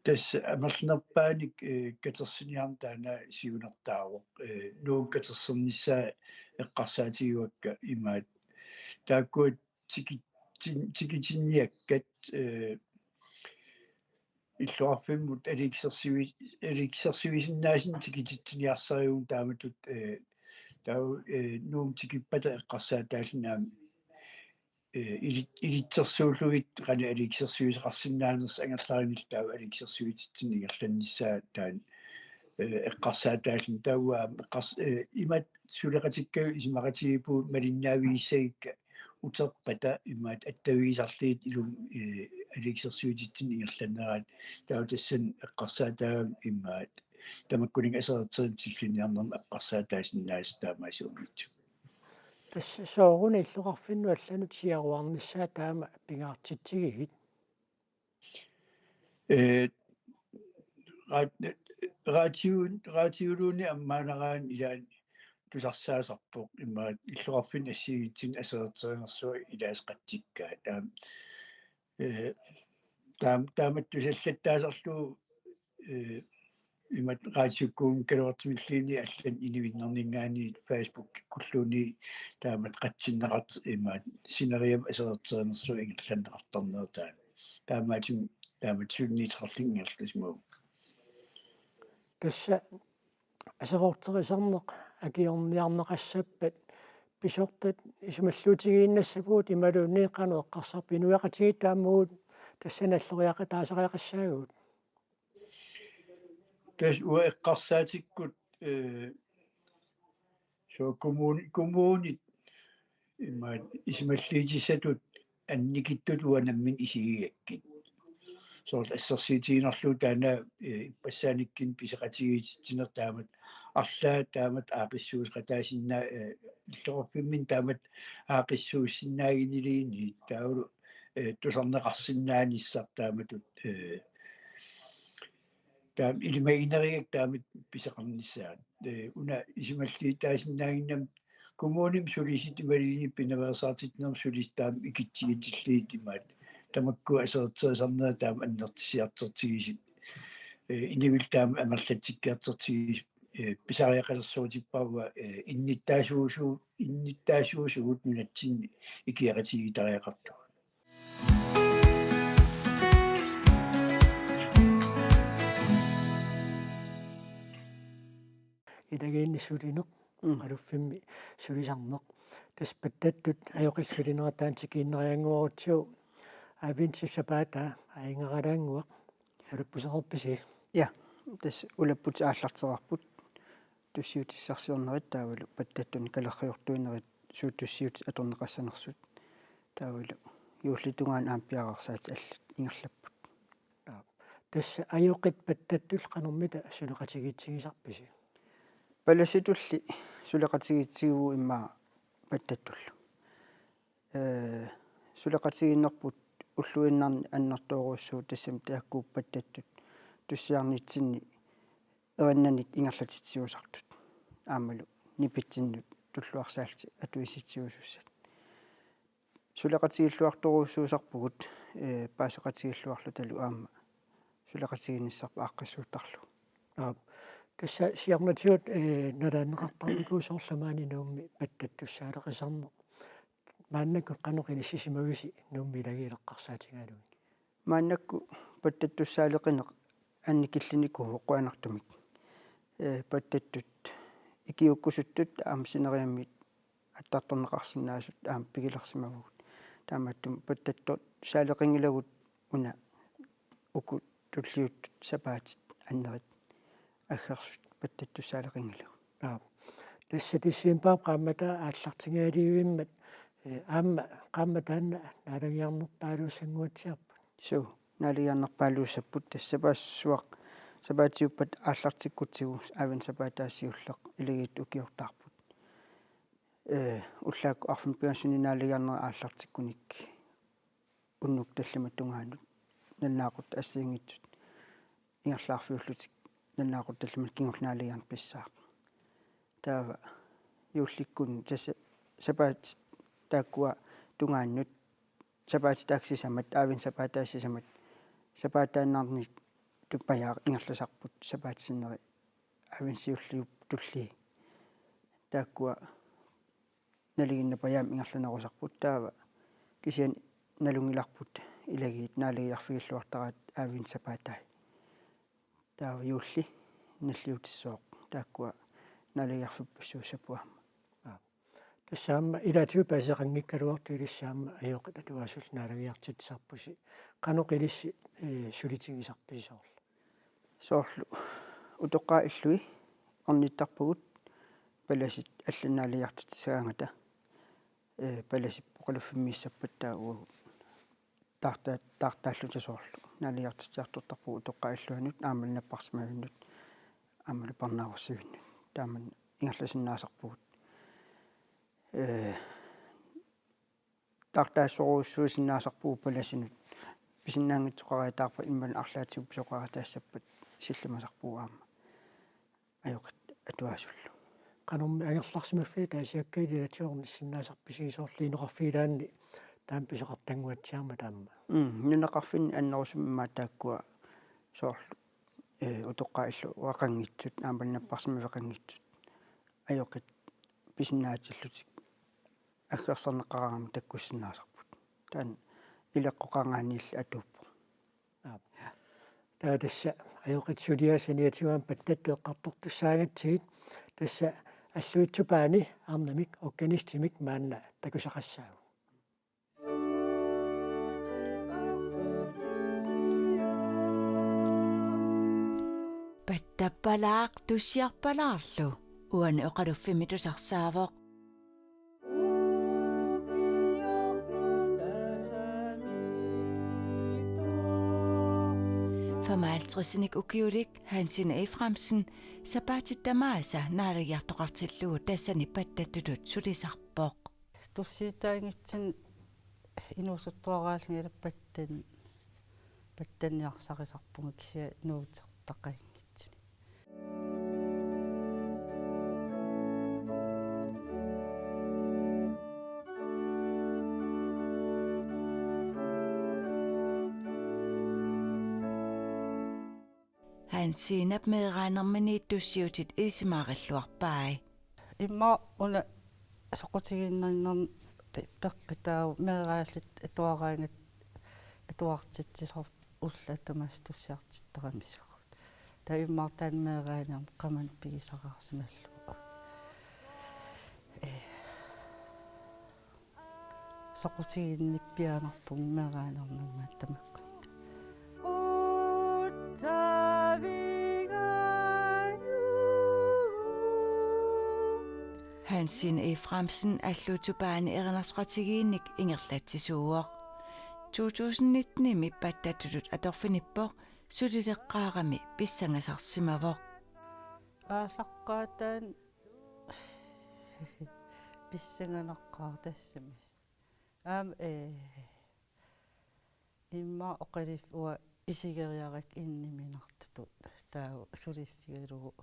Tassa amerlanerpaanik, eh, katersiniarneq taanna siunertaavoq, eh, Nuummi katersornissaa eqqarsaatigivakka imaattoq. Taakkua tiki-, tin-, tikitinniakkat, eh, illoqarfimmut aliikkusersuis-, aliikkusersuisinnaasunut tikititsiniarsarivugut taamatut, eh, taava, eh, Nuummi tikippata eqqarsaataalluni aamma, eh, ili-, ilitsersuullugit qanoq aliikkusersuisoqarsinnaanersoq angerlarinillu taava aliikkusersuititsinnik ingerlannissaa taanna, eh, eqqarsaataalluni taava aamma eqqars-, eh, imaattoq suleqatikka isumaqatigiippugut malinnaavigissagiga uterpata imaattoq attavigisarlugit ilumut, eh, aliikkusersuititsinnik ingerlannerat taava tassani eqqarsaataagami imaattoq tamakkuninnga aserorterineq tillinniarnermut eqqarsaataasinnaasut taamaasiornitsinni. Tassa sooruna illoqarfinnut allanut siaruarnissaa taama pingaartitsigigit? Eh, ra-, radio-, radioluunniit ammaanaraanni ilaanni tusarsaasarpoq imaattoq illoqarfinni assigiinngitsunik aserorterinersuaq ilaasa qatsikkaat. Taam-, eh, taam-, taamatut tusallattaasarlugu, eh, imaattoq radiukkuunngikkaluartumilluunniit allani inuinnarninngaanniit Facebookikkulluunniit taamatut qatsinneqartoq imaattoq sineriammi aserorterinersuaq ingerlanneqartarnerat taanna. Taamaattumik taamatut suliniuteqarluni ingerlasimavoq. Tassa aserorterisarneq akiorniarneqassappat pisortat isumalluutigiinnassapput imaluunniit qanoq eqqarsarpit inuiaqatigiit taamaattut tassani alloriaqataasariaqassaagut? Tassa uanga eqqarsaatikkut, eh, soorlu kommuni-, kommunit imaattoq isumalluutissatut annikittut uanga nammineq isigigakkit. Soorlu assersuutigiinnarlugu taanna, eh, ippassaanikkut pisoqatigiitsitsineq taamatut arlaat taamatut aaqqissuusseqataasinnaa-, eh, illoqarfimminni taamatut aaqqissuussinnaaginilluunniit taavalu, eh, tusarneqarsinnaanissaq taamatut, eh, taama ilimaginerigakkit taamatut pisoqarnissaat. Eh, una isumalluutaasinnaannginnami kommunimi sulisut imaluunniit pinaveersaartitsinermi sulisut taama ikitsigitillugit imaattoq tamakku aserorterisarnerat taama annertusiartortigisoq. Eh, inuillu taama amerlatsikkiartortigisoq, eh, pisariaqalersortipparput, eh, innuttaasuusu-, innuttaasuusugut nunatsinni ikiaqatigiittariaqartugut. Ilagiinni sulineq, mm, qaluffimmi sulisarneq. Tassa pattattut ajoqilluinnartaantikiinnariannguarutsigu Avinsip sapaataa aingaraannguaq. Ulappusereerpisi? Ja, tassa ulapputit aallartereerput. Tussiutissarsiornerit taavalu pattattuni kalerriortuinerit suut tussiutit atorneqassanersut. Taavalu juullitungaani aamma piareersaatit allat ingerlapput. Aa, tassa ajoqit pattattulli qanormita suleqatigiitsigisarpisi? Palassitulli suleqatigiitsigivugut immaqa pattattullu. Eh, suleqatigiinnerput ulluinnarni annertoorujussuuvoq tassami taakku pattattut tussiarnitsinni erinnanik ingerlatitsiusartut. Aammalu nipitsinnut tulluarsaallutik atuissitsiusussat. Suleqatigiilluartorujussuusarpugut, ee, paaseqatigiilluarlutalu aamma suleqatigiinnissarput aaqqissuuttarlugu. Aap. Tassa siornatigut, ee, nalaanneqartarnikuuvoq soorlu maani Nuummi pattattussaaleqisarneq. Maannakkut qanoq inissisimavisi Nuummi ilagiit eqqarsaatigalugit? Maannakkut pattattussaaleqineq annikillinikuuvoq qujanartumik. Ee, pattattut ikiuukkusuttut aamma sineriammiit attartorneqarsinnaasut aamma pigilersimavagut. Taamaattumik pattattussaaleqinngilagut una uku tulliuttut sapaatit annerit aggersut pattattussaaleqinngilagut. Aap. Tassa decembarip qaammataa aallartingajalivimmat, ee, aamma qaammat taanna naalagiarnerpaaluussannguatsiarput. Suu, naalagiarnerpaaluussaput tassa sapaassuaq sapaatiuppat aallartikkutsigu adventssapaataa siulleq ilagiit ukiortaarput. Ee, ullaakkut arfineq-pingasunut naalagiarnerit aallartikkunik unnuk tallimat tungaanut nalunaaqutaq assigiinngitsut ingerlaarfiullutik nalunaaqutaq tallimat kingullermik naalagiarneq pissaaq. Taava juullikkunnut tassa sapaatit taakkua tungaannut, sapaatit taakku sisamat, adventssapaataa sisamat, sapaataannarnik tuppajaaq ingerlasarput sapaatit sinneri adventssiulliup tullii. Taakkua nalinginnaappajaaq ingerlanerusarput, taava kisianni nalunngilarput ilagiit naalagiarfigilluartaraat adventssapaatai. Taava juulli nalliutissooq taakkua naalagiarfippassuussapput aamma. Aap. Tassa aamma ilaatigut paasiseqanngikkaluartoq ilissi aamma ajoqit atuasullu naalagiartitsisarpusi. Qanoq ilissi, ee, sulitigisarpisi soorlu? Soorlu utoqqaat illui ornittarpagut palasit allanut naalagiartitsissagaangata, ee, palasip oqaluffimmiissappat taava uagut taarta-, taartaalluta soorlu naalagiartitsisartortarpugut utoqqaat illuannut aammalu napparsimavinnut aammalu parnaarussivinnut. Taamani ingerlasinnaasarpugut. Ee, taartaassorujussuusinnaasarpugut palasinut. Pisinnaanngitsoqariataarpat imaluunniit arlaatigut pisoqarataassappat sillimasarpugut aamma ajoqit atuasullu. Qanormi angerlarsimaffiit ataasiakkaat ilaatigut ornissinnaasarpisi soorlu nunaqarfigilaanni taama pisoqartannguatsiarmat aamma? Mm, nunaqarfinni annerusumik immaqa taakkua soorlu, ee, utoqqaat illuaqanngitsut aammalu napparsimaveqanngitsut ajoqit pisinnaatillutik aggersarneqaraangamik takkussinnaasarput. Taanna ileqqoqaraangaanniilli atuuppoq. Aap. Taava tassa ajoqit suliaat saniatigut aamma pattattut eqqartortussaagatsigit, tassa Alluitsup Paani arnamik organistimik maanna takusaqassaagut. Pattappalaaq tussiarpalaarlu uani oqaluffimmi tusarsaavoq. Femoghalvtredsinik ukiulik Hansine Efraimsen sapaatit tamaasa naalagiartoqartillugu tassani pattattutut sulisarpoq. Tussiutaanngitsunik inuusuttuaraallunga ila pattan-, pattanniarsarisarpunga kisianni nuutertaqanngitsunik. Hansinep meeraanerminiit tussiutit ilisimaarilluarpai. Immaqa una soqutiginninnermi peqqutaavoq meeraalluta atuaraangatta atuartitsisoq ullut tamaasa tussiartittaramisoq. Taava immaqa taanna meeraanermi qamani pigisaraarsimallugu. Ee. Soqutiginnipput piaarnerpunga meeraanermimmaat tamakku. Hansine Efraimsen Alluitsup Paani erinarsoqatigiinnik ingerlatsisuuvoq. To tusind nittenimi pattattutut atorfinippoq sulileqqaarami pissangasarsimavoq. Aallaqqaataani pissanganaqaaq tassami. Aamma, ee, immaqa oqaluffik uanga isigeriarakku inniminartutut taava suliffigalugu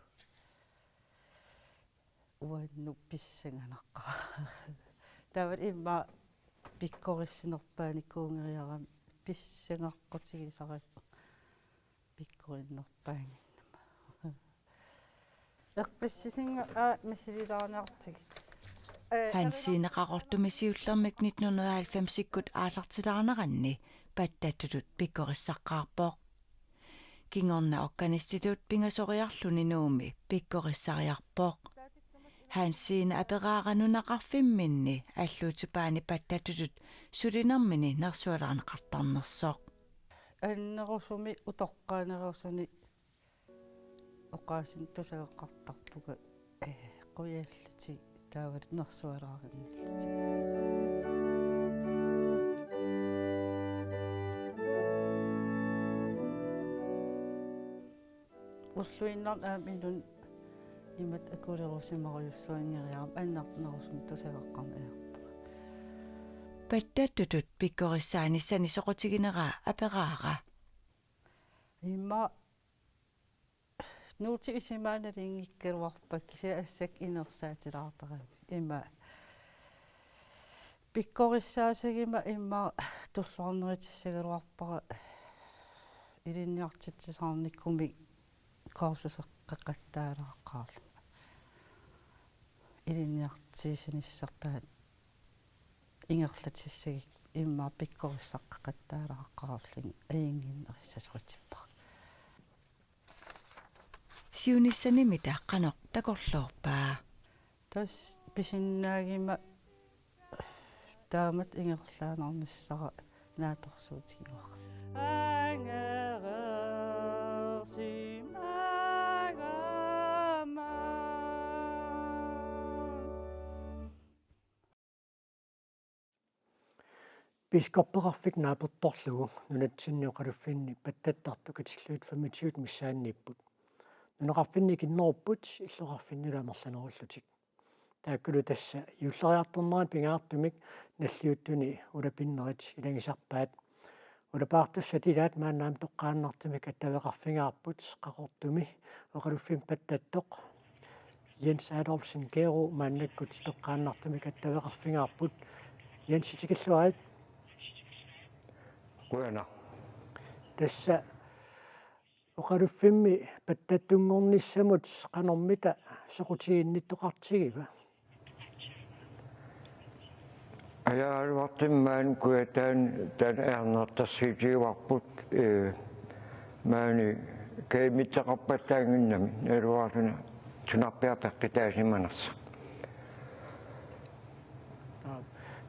uannut pissanganaqaaq. Taava immaqa Pikkorissinerpaanikuunngeriarami pissangaqqutigisarpara pikkorinnerpaannginnama. Eqqissisinga aa misililaarniartigit. Ee, Hansine Qaqortumi siullermik nitten hundrede og halvfemsikkut aallartilaarneranni pattattutut pikkorissaqqaarpoq. Kingorna organistitut pingasoriarluni Nuummi pikkorissariarpoq. Hansine aperaara nunaqarfimminni alluutsipaani pattattutut sulinermini nersualaarneqartarnersoq. Annerusumik utoqqaanerusuni oqaasinut tusagaqartarpunga, ee, qujallutik taavalu nersualaarinnillutik. Ulluinnarni aamma inunnut imatut akulerusimarujussuanngeriarami annertunerusumik tusagaqqaarneq ajorpunga. Pattattutut pikkorissaanissani soqutiginera aperaara. Immaqa nuutit isumaat nalingikkagaluarpakka kisianni assakka inersaatilaartarami. Ima pikkorissaasagima immaqa tulluarnerutissagaluarpara ilinniartitsisarnikkumi kursuseqqeqattaalaaqaarlunga. Ilinniartitsisinissartaa ingerlatissagikku immaqa pikkorissaqqeqattaalaaqaarlunga ajunnginnerussasoqatippara. Siunissanimita qanoq takorloorpa? Tassa pisinnaaguma taamatut ingerlaannarnissara naatsorsuutigaara. Biskoppeqarfik naapertorlugu nunatsinni oqaluffinni pattattartut katillugit femogtyve missaanniipput. Nunaqarfinni ikinnerupput, illoqarfinnilu amerlanerullutik. Taakkulu tassa juulleriartornerani pingaartumik nalliuttuni ulapinnerit ilagisarpaat. Ulapaartussat ilaat maanna aamma toqqaannartumik attaveqarfigaarput Qaqortumi oqaluffimmi pattattoq Jens Adolfsen Kero maannakkut toqqaannartumik attaveqarfigaarput. Jens, tikilluarit. Qujanaq. Tassa oqaluffimmi pattattunngornissamut qanormita soqutiginnittoqartigiva? Ajaluartumik maani Kujataani taanna ajornartorsiutigivarput, ee, maani kajumitseqarpallaannginnami, naluara suna sunarpiaq peqqutaasimanersoq.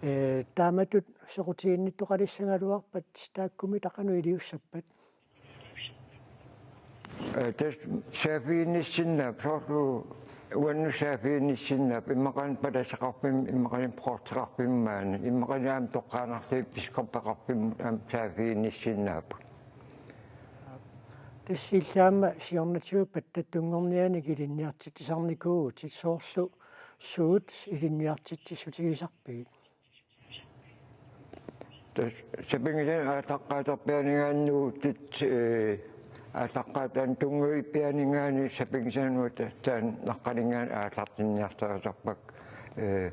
Ee, taamatut soqutiginnittoqalissagaluarpat taakkununnga qanoq iliussappat? Ee, tassa saaffiginnissinnaapput, soorlu uannut saaffiginnissinnaapput, immaqaluunniit palasaqarfimmi, immaqaluunniit provsteqarfimmi maani, immaqaluunniit aamma toqqaannartumik biskoppeqarfimmut aamma saaffiginnissinnaapput. Tassa illit aamma siornatigut pattattunngornianik ilinniartitsisarnikuuvutit, soorlu suut ilinniartitsissutigisarpigit? Tassa sapinngisanut aallaqqaaterpianinngaanniit nuutit, ee, aallaqqaataani tunngaviippianinngaanniit sapinngisanut taanna naqqaninngaanniit aallartinniartarisarpakka, ee,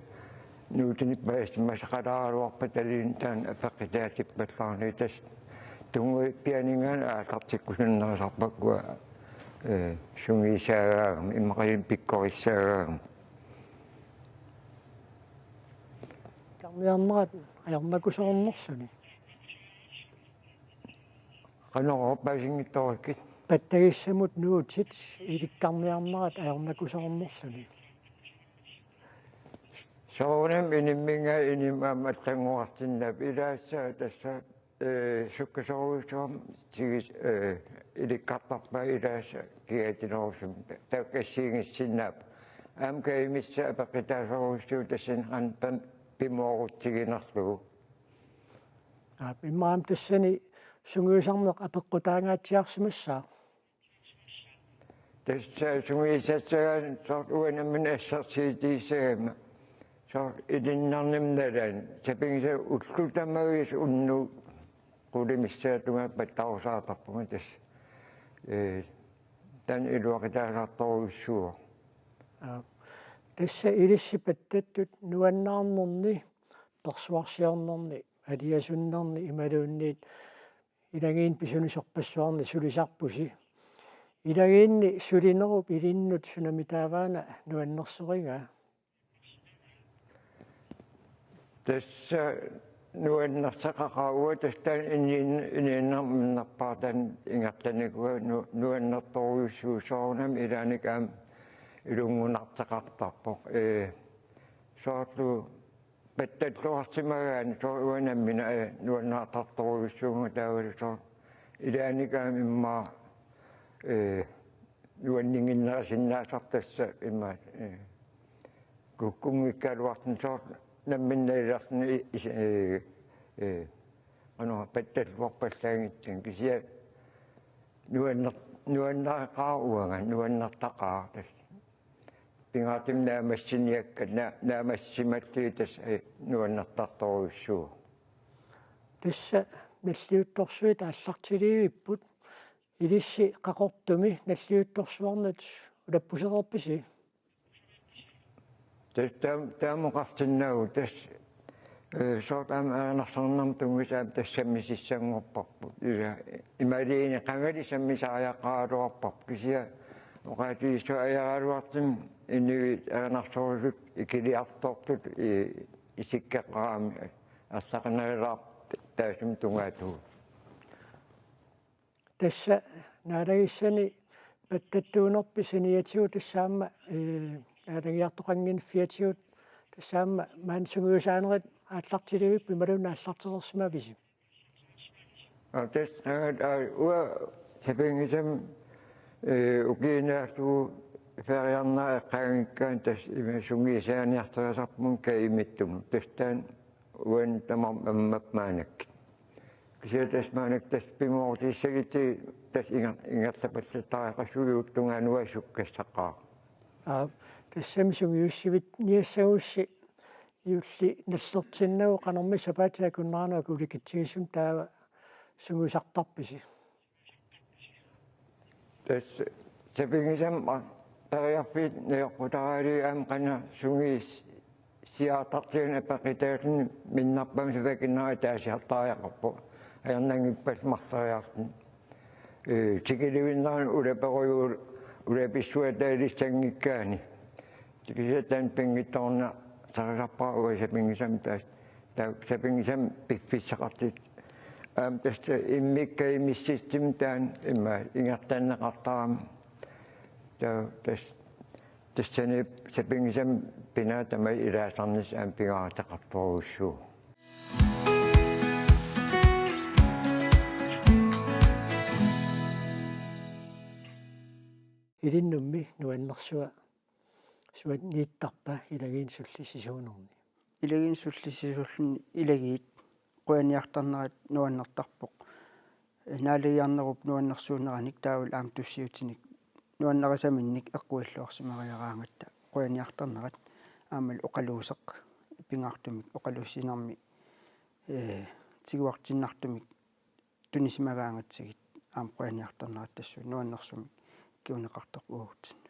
nuutinik paasimasaqalaaraluarpata taanna apeqqutaatippallaarnagit, tassa tunngaviippianinngaanniit aallartikkusunnerisarpakka, ee, sungiusaagaangama, immaqaluunniit pikkorissaagaangama. Ilikkarniarnerat ajornakusoornerluni. Qanoq, paasinngitsoorikkit? Pattagissamut nuutit ilikkarniarnerat ajornakusoornerluni. Soorunami inimminngaanniit inimut aamma allanngorarsinnaapput, ilaassavat tassa, ee, sukkasoorujussuarmik tigis-, ee, ilikkartarpaat, ilaassavat kigaatilerusumik, taakku assigiinngissinnaapput. Aamma kajumissat apeqqutaasorujussuuvoq tassani qanoq pam-, pimoorutsiginerlugu. Aap, immaqa aamma tassani sungiusarneq apeqqutaangaatsiarsimassaaq. Tassa sungiusassagaanni soorlu uanga nammineq assersuutigisagama, soorlu ilinnarnimmi nalaani, sapinngisanut ullut tamaviisa unnugu qulit missaata tungaanut pattarusaartarpunga tassa. Ee, taanna iluaqutaasartorujussuuvoq. Aap. Tassa ilissi pattattut nuannaarnerni persuarsiornerni, aliasunnerni imaluunniit ilagiinni pisunisorpassuarni sulisarpusi. Ilagiinni sulinerup ilinnut sunami taavaana nuannersorigaa? Tassa nuannersaqaqaaq uanga tassa taanna inuin-, inuinnarnerminnerpaaq taanna ingerlanikuuara nu-, nuannertorujussuuvoq soorunami ilaanni aamma ilunngunartaqartarpoq. Ee, soorlu pattalluarsimagaanni soorlu uanga nammineq, ee, nuannaartartorujussuuvunga taavalu soorlu ilaanni aamma immaqa, ee, nuanninnginnerisinnaasoq tassa immaqa, ee, kukkunngikkaluartuni soorlu nammineq ilarni i-, is-, ee, ee, qanoq pattalluarpallaanngitsunik kisianni nuanner-, nuanneqaaq uanga, nuannertaqaaq tassa. Pingaartumik naammassiniakkat, na-, naammassimallugit tassa, ee, nuannertartorujussuuvoq. Tassa nalliuttorsuit aallartilivipput, ilissi Qaqortumi nalliuttorsuarnut ulappusereerpisi? Tassa taam-, taama oqarsinnaavugut tassa, ee, soorlu aamma erinarsornermut tunngasut aamma tassa sammisassanngorparput. Ila imaluunniit qangali sammisariaqaraluarparput. Kisianni oqaatigissuseq ajoraluartumik inuit erinarsorusut ikiliartortut i-, isikkoqarami arlaqinnerulaartut taassuma tungaatigut. Tassa naalagissani pattattuunerpit saniatigut tassa aamma, ee, naalagiartoqannginiffiatigut tassa aamma maani sungiusaanerit aallartilivipput imaluunniit aallartereersimavisi? Aa, tassa taanna, aa, uanga sapinngisamik, ee, ukiunaarlugu feriarnera eqqaanngikkaanni tassa ima sungiusaaniartorisarpunga kajumittumut. Tassa taanna uani tamarmi ammapput maannakkut. Kisianni tassa maannakkut tassa pimoorutissagutsigit tassa inger-, ingerlapallattaraqassuugut tungaanut uanga sukkassaqaaq. Aa, tassami sungiussivitsinniassagussi juulli nallertinnagu qanormi sapaatip akunneranut akulikitsigisumik taava sungiusartarpisi? Tassa sapinngisamik periarfiit najoqqutaraluit aamma qanoq sungiussiartartigalugu apeqqutaalluni minnerpaamik sapaatip akunnerani ataasiartariaqarpoq. Ajornanngippallu marloriarluni. Ee, tikilluinnaani ulaperujuuvoq ulapissuata ilissanngikkaanni. Kisianni taanna pinngitsoornartorisarpara uanga sapinngisamik taas-, taava sapinngisamik piffissaqartut. Aamma tassa immikkut immiussissummik taanna immaqa ingerlanneqartarami. Taava tassa, tassani sapinngisamik pinaat tamarmik ilaasarnissaq aamma pingaaruteqartorujussuuvoq. Ilinnummi nuannersua suanniittarpa ilagiinni sullissisuunerni? Ilagiinni sullissisuulluni ilagiit qujaniartarnerat nuannertarpoq. Naalagiarnerup nuannersuuneranik taavalu aamma tussiutinik nuannarisaminnik eqquilluarsimariaraangatta qujaniartarnerat aammalu oqaluuseq pingaartumik oqaluussinermi, ee, tiguartinnartumik tunisimagaangatsigit aamma qujaniartarnerat tassuuna nuannersumik kinguneqartarpoq uagutsinnut.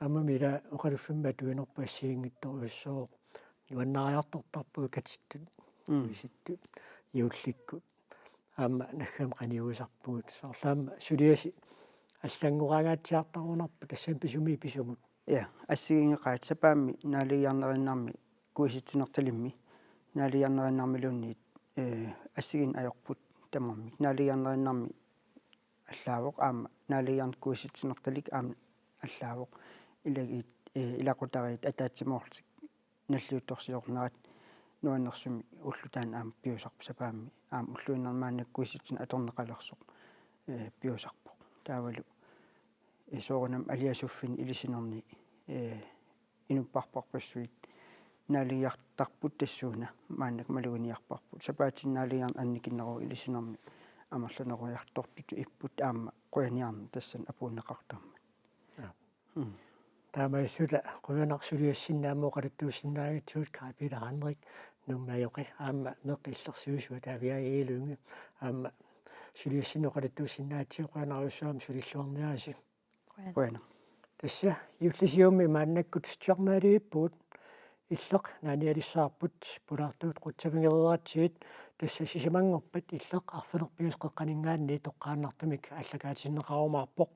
Aammami ila oqaluffimmi atuinerput assigiinngitsorujussuuvoq nuannariartortarpugut katittut, mm, kuisittut, juullikkut. Aamma naggami qanigisarpugut. Soorlu aamma suliasi allanngoraangaatsiartarunarpoq tassami pisumi pisumut. Ja, assigiinngeqaat sapaammi naalagiarnerinnarmi kuisitsinertalimmi, naalagiarnerinnarmiluunniit, ee, assigiinneq ajorput tamarmik. Naalagiarnerinnarmi allaavoq aamma, naalagiarneq kuisitsinertalik aamma allaavoq. Ilagiit, ee, ilaqutariit ataatsimoorlutik nalliuttorsiornerat nuannersumik ulloq taanna aamma piusarpoq sapaammi. Aamma ulluinnarni maannakkut kuisitsineq atorneqalersoq, ee, piusarpoq. Taavalu, ee, soorunami aliasuffinni ilisinerni, ee, inuppassuit naalagiartarput tassuuna maannakkut maluginiarparput. Sapaatip-akunneri annikinneruvoq ilisinermi amerlanerujartortutut ipput aamma qujaniarneq tassani apuunneqartarmat. Aa. Mm. Taamaasillunga qujanaq suliassinni aamma oqaluttuussinnaagatsigut Kaapiila Heinrich Nuummi ajoqi aamma meeqqat illersuisut Taaviaagi Lynge aamma suliassinni oqaluttuussinnaagatsigut qujanarujussuaq aamma sulilluarniarisi. Qujanaq. Qujanaq. Tassa Juullisiummi maannakkut studiarnaalivippugut. Illeq naanialissavarput, pulaartuut qutsavigereeratsigit, tassa sisamanngorpat illeq arfineq-pingasut qeqqaninngaanniit toqqaannartumik aallakaatinneqarumaarpoq,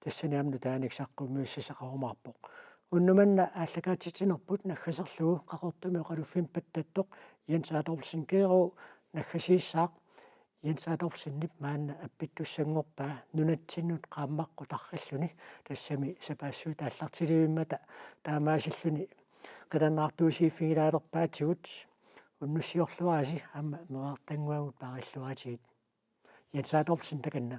tassani aamma nutaanik saqqummiussassaqarumaarpoq. Unnuk manna aallakaatitsinerput naggaserlugu Qaqortumi oqaluffimmi pattattoq Jens Adolfsen Keeruu naggasiissaaq. Jens Adolfsenip maanna appittussanngorpaa nunatsinnut qaammaqqut tarrilluni, tassami sapaassuit aallartilivimmata taamaasilluni qilannaartuusiiffigilaalerpaatigut. Unnussiorluarisi aamma meerartannguagut paarilluarisigit. Jens Adolfsen, takanna.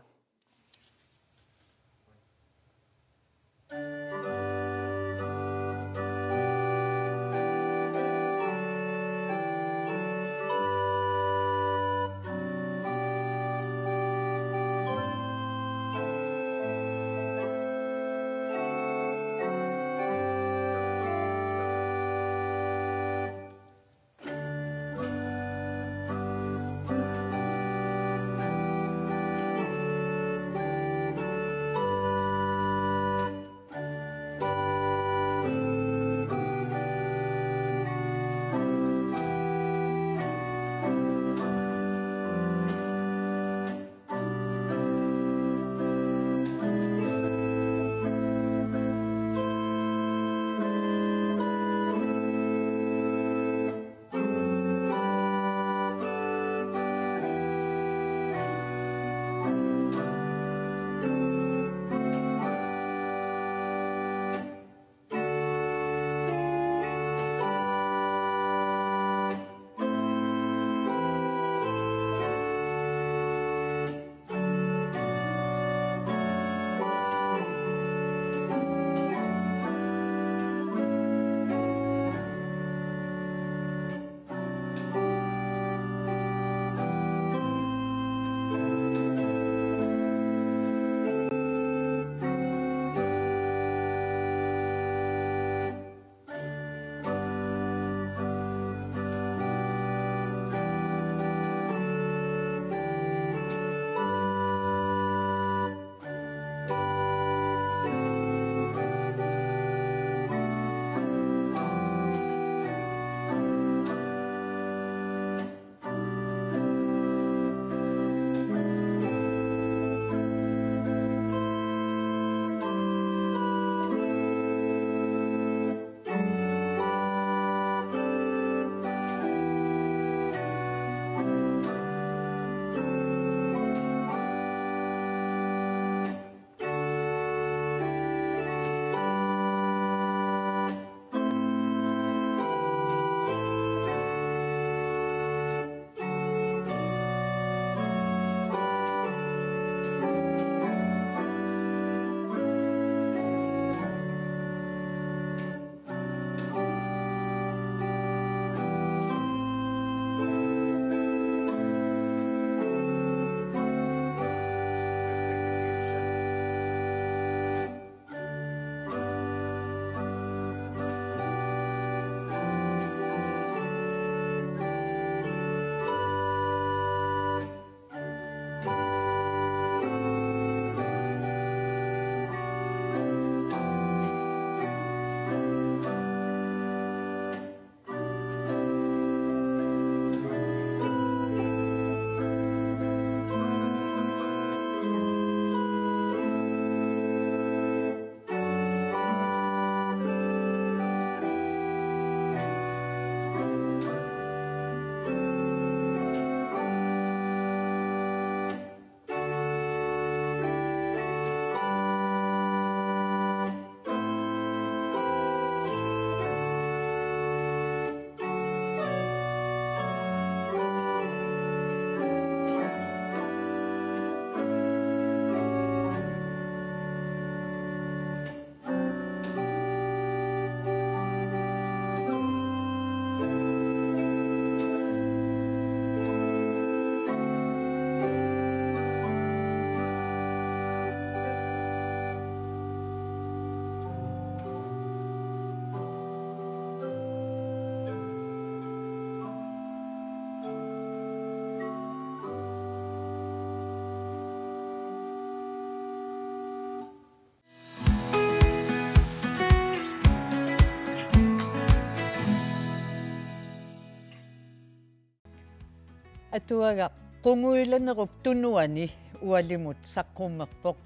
Atuagaq Qungujulanerup tunuani ualimut saqqummerpoq.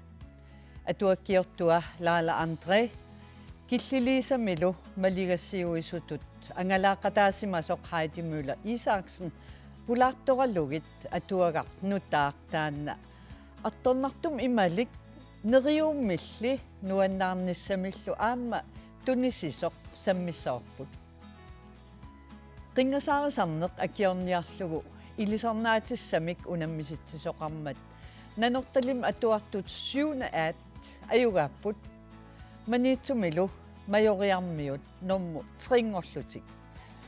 Atuakkiortua Laila André Killiliisamilu maligassiuisutut angalaaqataasimasoq Heidi Møller Isaksen pulaartoralugit atuagaq nutaaq taanna artornartumik imalik neriuummilli nuannaarnissamillu aamma tunisisoq sammissavarput. Qinngasaarisarneq akiorniarlugu ilisarnaatissamik unammisitsisoqarmat Nanortalimmi atuartut syvende A-t ajugaapput. Maniitsumilu Majoriarmiut normu tre-nngorlutik.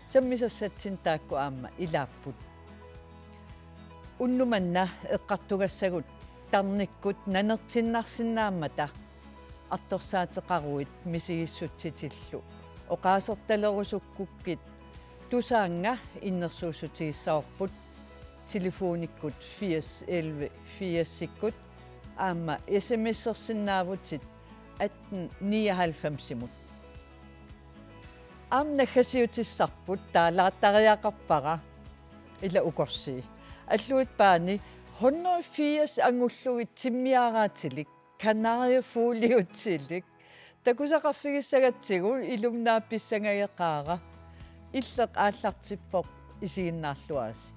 Sammisassatsinni taakku aamma ilaapput. Unnuk manna eqqartugassagut tarnikkut nanertinnarsinnaammata artorsaateqaruit misigissutsitillu oqaasertalerusukkukkit Tusaannga innersuussutigissavarput telefonikkut firs elleve firsikkut aamma S M S-ersinnaavutit atten nioghalvfemsimut. Aamma naggasiutissarput taalaattariaqarpara ila ukorsii. Alluitsup paani hundrede firs angullugit timmiaraatilik, kanariefugleutilik. Takusaqarfigissagatsigu ilumut pissangageqaara. Illeq aallartippoq, isiginnaarluarisi.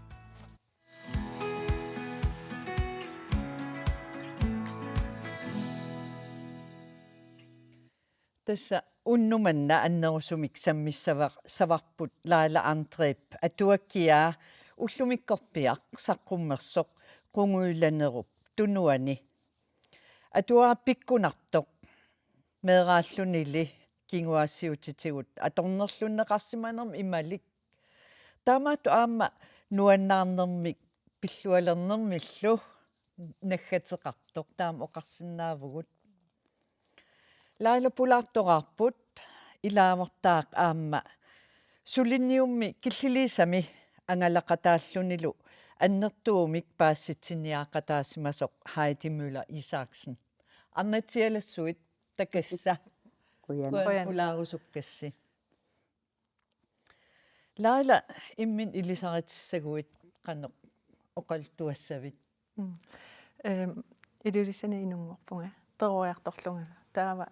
Tassa unnuk manna annerusumik sammissava-, savarput Laila Andrép atuakkiaa ullumikkorpiaq saqqummersoq Qungujulanerup tunuani. Atuagaq pikkunartoq meeraallunili kinguaassiuutitigut atornerlunneqarsimanermik imalik. Taamaattoq aamma nuannaarnermik pillualernermillu naggateqartoq taama oqarsinnaavugut. Laila pulaartoraarput ilaavortaaq aamma suliniummi Killiliisami angalaqataallunilu annertuumik paasitsiniaaqataasimasoq Heidi Møller Isaksen. Arnatsialassuit takassa. Qujan. Qujan. Qujan pulaarusukkassi. Laila, imminut ilisaritissaguit qanoq oqaluttuassavit? Mm. Ehm, Ilulissani inunngorpunga, peroriartorlungalu. Taava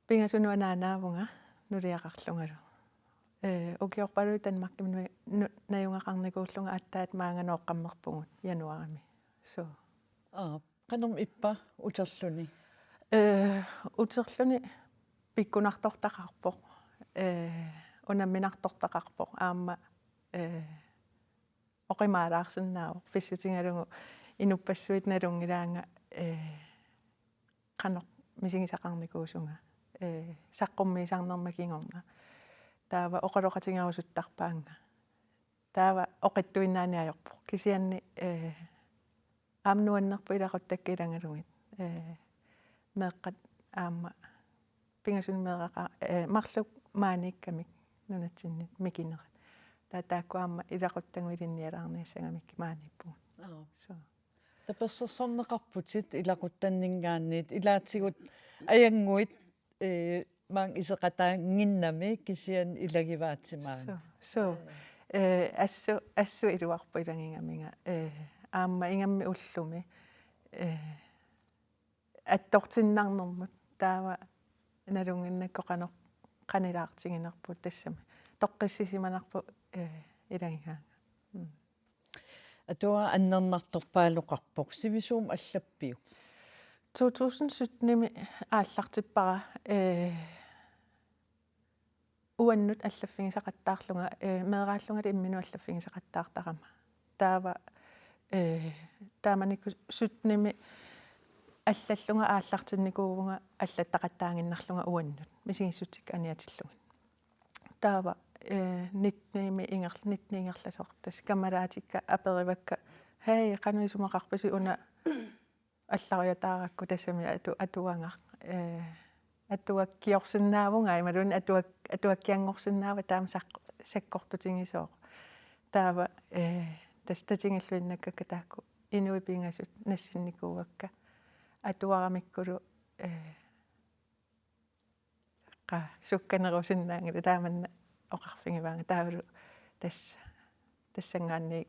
pingasunut anaanaavunga nuliaqarlungalu. Eh, ukiorpaaluit Danmarkimi nu-, nu-, najugaqarnikuullunga aatsaat maanga nooqqammerpugut januarimi. So. Aap, qanormi ippa uterluni? Eh, uterluni pikkunartortaqarpoq. Eh, unamminartortaqarpoq. Aamma, eh, oqimaalaarsinnaavoq pissutigalugu inuppassuit nalunngilaannga, eh, qanoq misigisaqarnikuusunga, eh, saqqummiisarnerma kingorna. Taava oqaloqatigerusuttarpaannga. Taava oqitsuinnaaneq ajorpoq. Kisianni, eh, aamma nuannerpoq ilaquttakka ilagalugit. Eh, meeqqat aamma pingasunut meeraqaat, eh, marluk maaniikkamik nunatsinni mikinerat. Taava taakku aamma ilaquttagut ilinnialaarniassagamikkit maaniippugut. Aap. So. Tapersersorneqarputit ilaquttanninngaanniit, ilaatigut ajannguit, eh, maanga iseqataannginnami kisianni ilagivaatimaanga. So, so. Eh, assut, assut iluarpoq ilagigamiga. Eh, aamma ingammik ullumi, eh, attortinnarnermut taava nalunnginnakku qanoq qanilaartiginerput tassami. Toqqissisimanarpoq, eh, ilagigaanga. Mm. Atuagaq annernartorpaaloqarpoq, sivisuumik allappiuk? To tusind syttenimi aallartippara, eh, uannut allaffigisaqattaarlunga, eh, meeraallungali imminut allaffigisaqattaartarama. Taava, eh, taamanikkut syttenimi allallunga aallartinnikuuvunga allattaqattaaginnarlunga uannut misigissutsikka aniatillugit. Taava, eh, nittenimi inger-, nitten ingerlasoq tassa kammalaatikka aperivakka: "Hej, qanoq isumaqarpisi una allariataarakku?" Tassami atu-, atuagaq, eh, atuakkiorsinnaavunga imaluunniit atuak-, atuakkianngorsinnaava taama saq-, sakkortutigisooq. Taava, eh, tassa tatigilluinnakkakka taakku inuit pingasut nassinnikuuakka atuaramikkulu, eh, qaa, sukkanerusinnaanngilaq taamanna oqarfigivaanga taavalu tassa, tassanngaanniit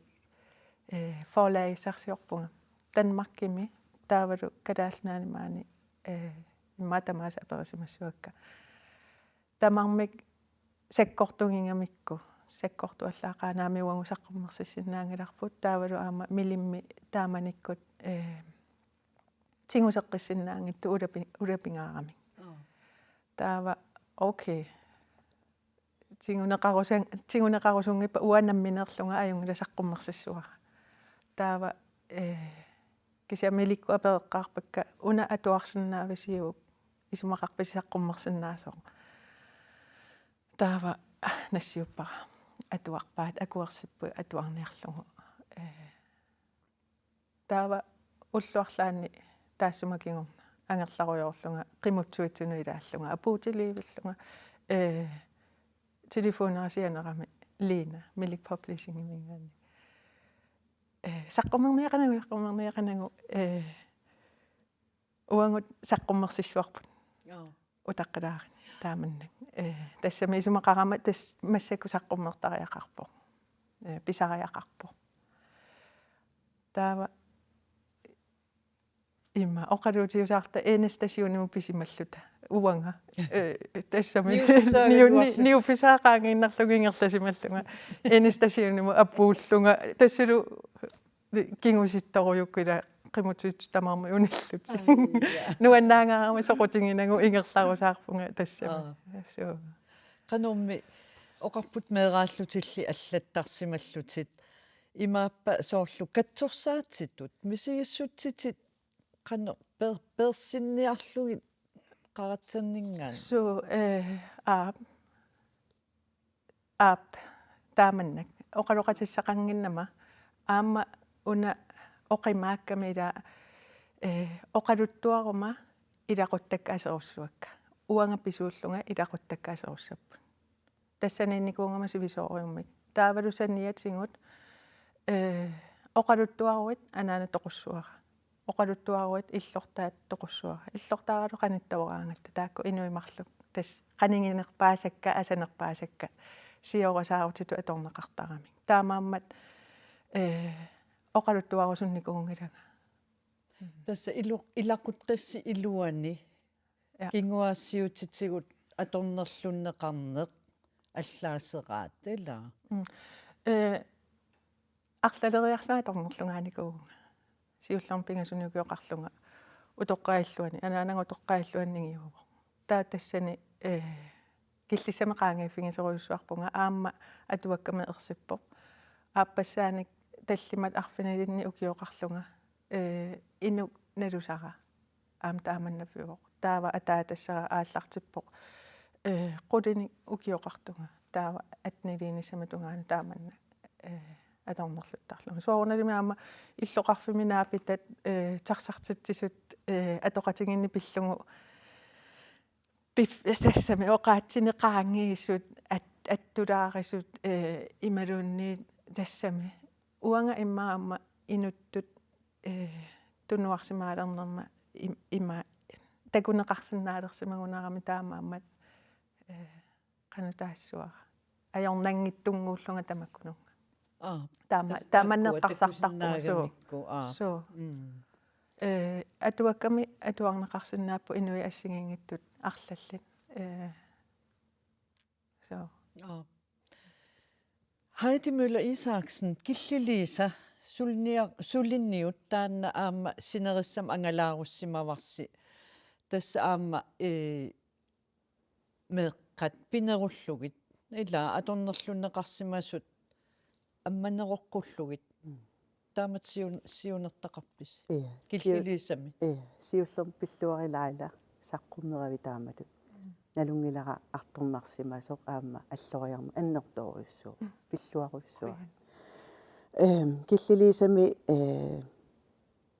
eh, forlagissarsiorpunga Danmarkimi, taavalu Kalaallit Nunaanni maani, eh, immaqa tamaasa aperisimassavakka. Tamarmik sakkortugigamikku, sakkortuallaaqaaq, naamik uagut saqqummersissinnaanngilarput, taavalu aamma Milimmi taamanikkut, eh, tiguseqqissinnaanngitsoq ulapi-, ulapingaaramik. Aa. Taava, okay. Tiguneqarusan-, tiguneqarusunngippat uanga nammineerlunga ajunngilaq saqqummersissavara. Taava, eh, kisianni Milikkut apereqqaarpakka: "Una atuarsinnaavisiuk, isumaqarpisi saqqummersinnaasoq?" Taava nassiuppara: "Atuarpaat, akuersipput atuarniarlugu." Eh, taava ullut arlaanni taassuma kingorna angerlarujoorlunga qimuttuitsunut ilaallunga, apuutiliivillunga, eh, telefonera sianerami Lina, Milik Publishingiminngaanniit. Eh, saqqummerniaqanagu, saqqummerniaqanagu, eh, uagut saqqummersissavarput. Joo. Utaqqilaarit taamannak. Eh, tassami isumaqarama tassa massakkut saqqummertariaqarpoq. Eh, pisariaqarpoq. Taava ima oqaluutiusaarta N-stationimut pisimalluta. Uanga. Eh, tassami Niuffissaagaluarluta. Niu-, ni-, niuffisaaqaanngiinnarlunga ingerlasimallunga. N-stationimut apuullunga. Tassalu kingusittorujukkut ila qimuttuitsut tamarmik unillutik. Ai, ja. Nuannaangaarama soqutiginagu ingerlarusaarpunga tassami. Aa. Suu. Qanormi oqarputit meeraallutilli allattarsimallutit, imaappa soorlu katsorsaatitut misigissutsitit qanoq per-, peersinniarlugit qaratsanninngaanniit? Suu, eh, aap. Aap, taamannak. Oqaloqatissaqannginnama aamma una oqimaakkami ila, eh, oqaluttuaruma ilaquttakka aserussavakka. Uanga pisuullunga ilaquttakka aserussapput. Tassaniinnikuugama sivisoorujummik. Taavalu saniatigut, eh, oqaluttuaruit anaana toqussavara. Oqaluttuaruit illortaat toqussavara. Illortaaralu qanittooraangatta, taakku inuit marluk. Tassa qaniginerpaasakka, asanerpaasakka, siorasaarutitut atorneqartaramik. Taamaammat, eh, oqaluttuarusunnikuunngilanga. Tassa ilu-, ilaquttasi iluani. Ja. Kinguaassiuutitigut atornerlunneqarneq allaaseraat, ilaa? Mm. Eh, arlaleriarlunga atornerlungaanikuuvunga. Siullermik pingasuni ukioqarlunga utoqqaat illuanni, anaanaga utoqqaat illuanni ningiuvoq. Taava tassani, eh, killissami qaangiiffigisorujussuarpunga, aamma atuakkami ersippoq. Aappassaanik tallimat arfinilinnik ukioqarlunga, eh, inuk nalusara aamma taamannaffiuvoq. Taava ataatassara aallartippoq, eh, qulinik ukioqartunga. Taava atteniliinissama tungaanut taamannak, eh, atornerluttarlunga. Soorunalimi aamma illoqarfimmi naapitat, eh, taxartitsisut, eh, atoqatigiinneq pillugu pif-, tassami oqaatsinik qaangiisut, at-, attulaarisut, eh, imaluunniit tassami. Uanga immaqa aamma inuttut, eh, tunuarsimaalernerma im-, ima takuneqarsinnaalersimagunarami, taamaammat, eh, qanoq taassavara. Ajornanngitsunnguullunga tamakkununnga. Aa, taama-, tas-, taamanna taakkua eqqarsartarpunga, suu. Takusinnaagamikku, aa. Suu. Mm. Eh, atuakkami atuarneqarsinnaapput inuit assigiinngitsut arlallit. Eh, suu. Aa. Heidi Møller Isaksen, Killiliisa, sulnia-, suliniut taanna aamma sinerissami angalaarussimavarsi. Tassa aamma, eh, meeqqat pinerullugit, ilaa, atornerlunneqarsimasut ammaneroqqullugit. Mm. Taamatut siun-, siunertaqarpisi? Ia, siu-, Killiliisami. Ia, siullermik pilluarit Laila saqqummeravit taamatut. Mm. Nalunngilara artornarsimasoq aamma alloriarmat annertoorujussuuvoq. Mm. Pilluarujussuaq. Qujan. Ehm, Killiliisami, eh,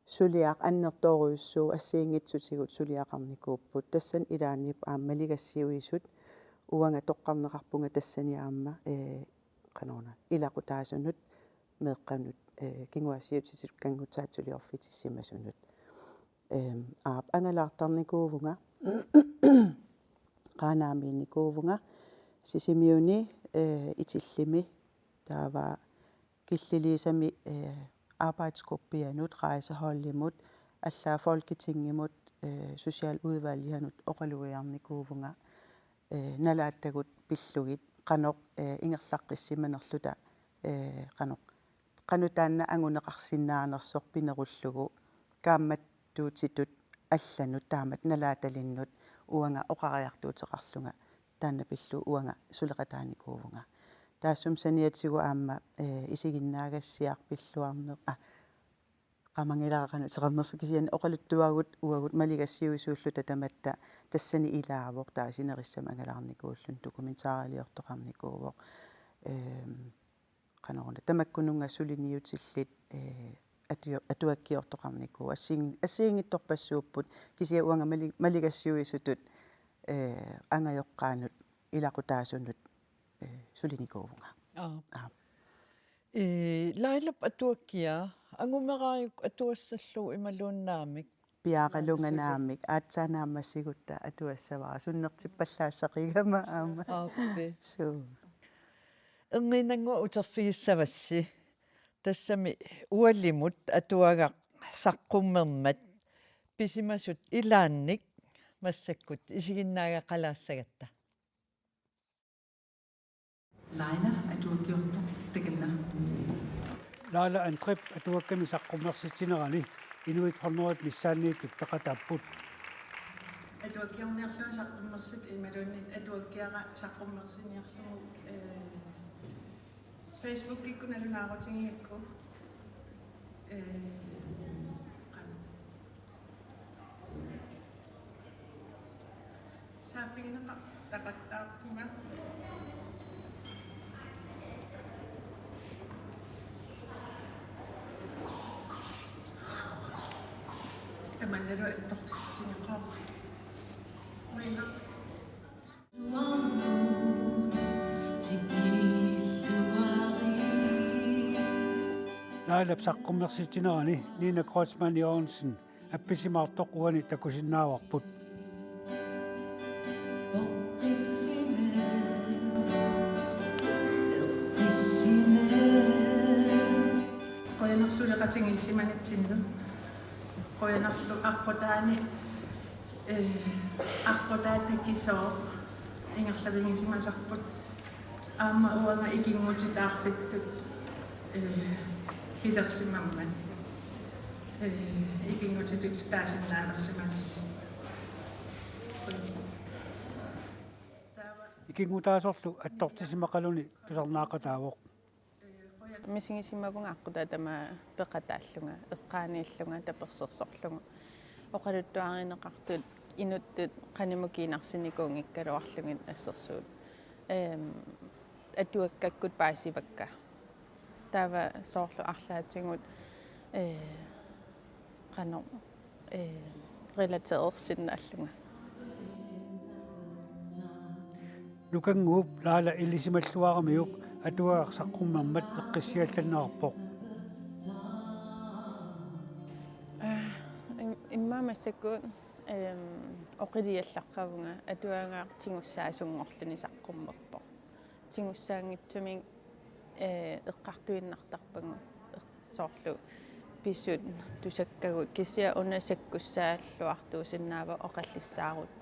suliaq annertoorujussuuvoq, assigiinngitsutigut suliaqarnikuupput. Tassani ilaanni aamma maligassiuisut, uanga toqqarneqarpunga tassani aamma, eh, qanoruna, ilaqutaasunut, meeqqanut, eh, kinguaassiuutitut kanngutsaatsuliorfitissimasunut. Ehm, aap, angalaartarnikuuvunga, Qaanaamiinnikuuvunga, Sisimiuni, eh, Itillimi, taava Killiliisami, eh, arbejdsgruppianut, rejseholdimut, allaat Folketingimut, eh, socialudvalgianut oqalugiarnikuuvunga, eh, nalaatagut pillugit qanoq, eh, ingerlaqqissimanerluta, eh, qanoq, qanoq taanna anguneqarsinnaanersoq pinerullugu kaammattuutitut allanut taamatut nalaatalinnut uanga oqariartuuteqarlunga taanna pillugu uanga suleqataanikuuvunga. Taassuma saniatigut aamma, eh, isiginnaagassiaq pilluarneq, ah, qamangilaaqana seqarnersu kisianni oqaluttuagut uagut maligassiuisuulluta tamatta tassani ilaavoq taava sinerissami angalaarnikuulluni dokumentariliortoqarnikuuvoq. Ehm, qanoruna tamakkununnga suliniutillit, eh, atu-, atuakkiortoqarnikuuvoq. Assigiin-, assigiinngitsorpassuupput kisianni uanga mali-, maligassiuisutut, eh, angajoqqaanut ilaqutaasunut, eh, sulinikuuvunga. Aap. Aap. Eh, Lailap atuakkia, angumerajuk atuassallugu imaluunniit naamik? Piaaralunga naamik, aatsaat naammassigutta atuassavara, sunnertippallaassaqigama aamma. Aappi. Suu. Erniinnannguaq uterfigissavassi. Tassami ualimut atuagaq saqqummermat pisimasut ilaannik massakkut isiginnaagaqalaassagatta. Laila atuakkiortoq takanna. Laila Andrep atuakkami saqqummersitsinerani inuit hundredet missaanniittut peqataapput. Atuakkiorniarlunga saqqummersit imaluunniit atuakkiara saqqummersiniarlugu, eh, Facebookikkut nalunaarutigigakku, eh, qanoq. Saaffigineqartaqattaarpunga. Tamannalu attortissutigigakku. Uinga. Lailap saqqummersitsinerani Nina Kreutzmann Jørgensen appisimaartoq uani takusinnaavarput. Qujanaq suleqatigiissimanitsinnut. Qujanarlu aqqutaani, eh, aqqutaa takisooq ingerlavigisimasarput. Aamma uanga ikinngutitaarfittut, eh, pilersimammat, eh, ikinngutitut taasinnaalersimagassi. Taava ikinngutaasorlu attortissimaqaluni tusarnaaqataavoq. Misigisimavunga aqqutaa tamaat peqataallunga, eqqaaniillunga, tapersersorlugu. Oqaluttuarineqartut inuttut qanimut kiinarsinikuunngikkaluarlugit assersuut. Ehm, atuakkakkut paasivakka. Taava soorlu arlaatigut, eh, qanoq, eh, relaterersinnaallunga. Nukannguup Laila ilisimalluaramiuk atuagaq saqqummermat eqqissiallanneqarpoq. Ah, im-, immaqa massakkut, ehm, oqiliallaqqavunga atuagaq tigussaasunngorluni saqqummerpoq. Tigussaanngitsumik, eh, eqqartuinnartarpagut, eq-, soorlu pisut tusakkagut, kisianni una sakkussaalluartuusinnaavoq oqallissaarut,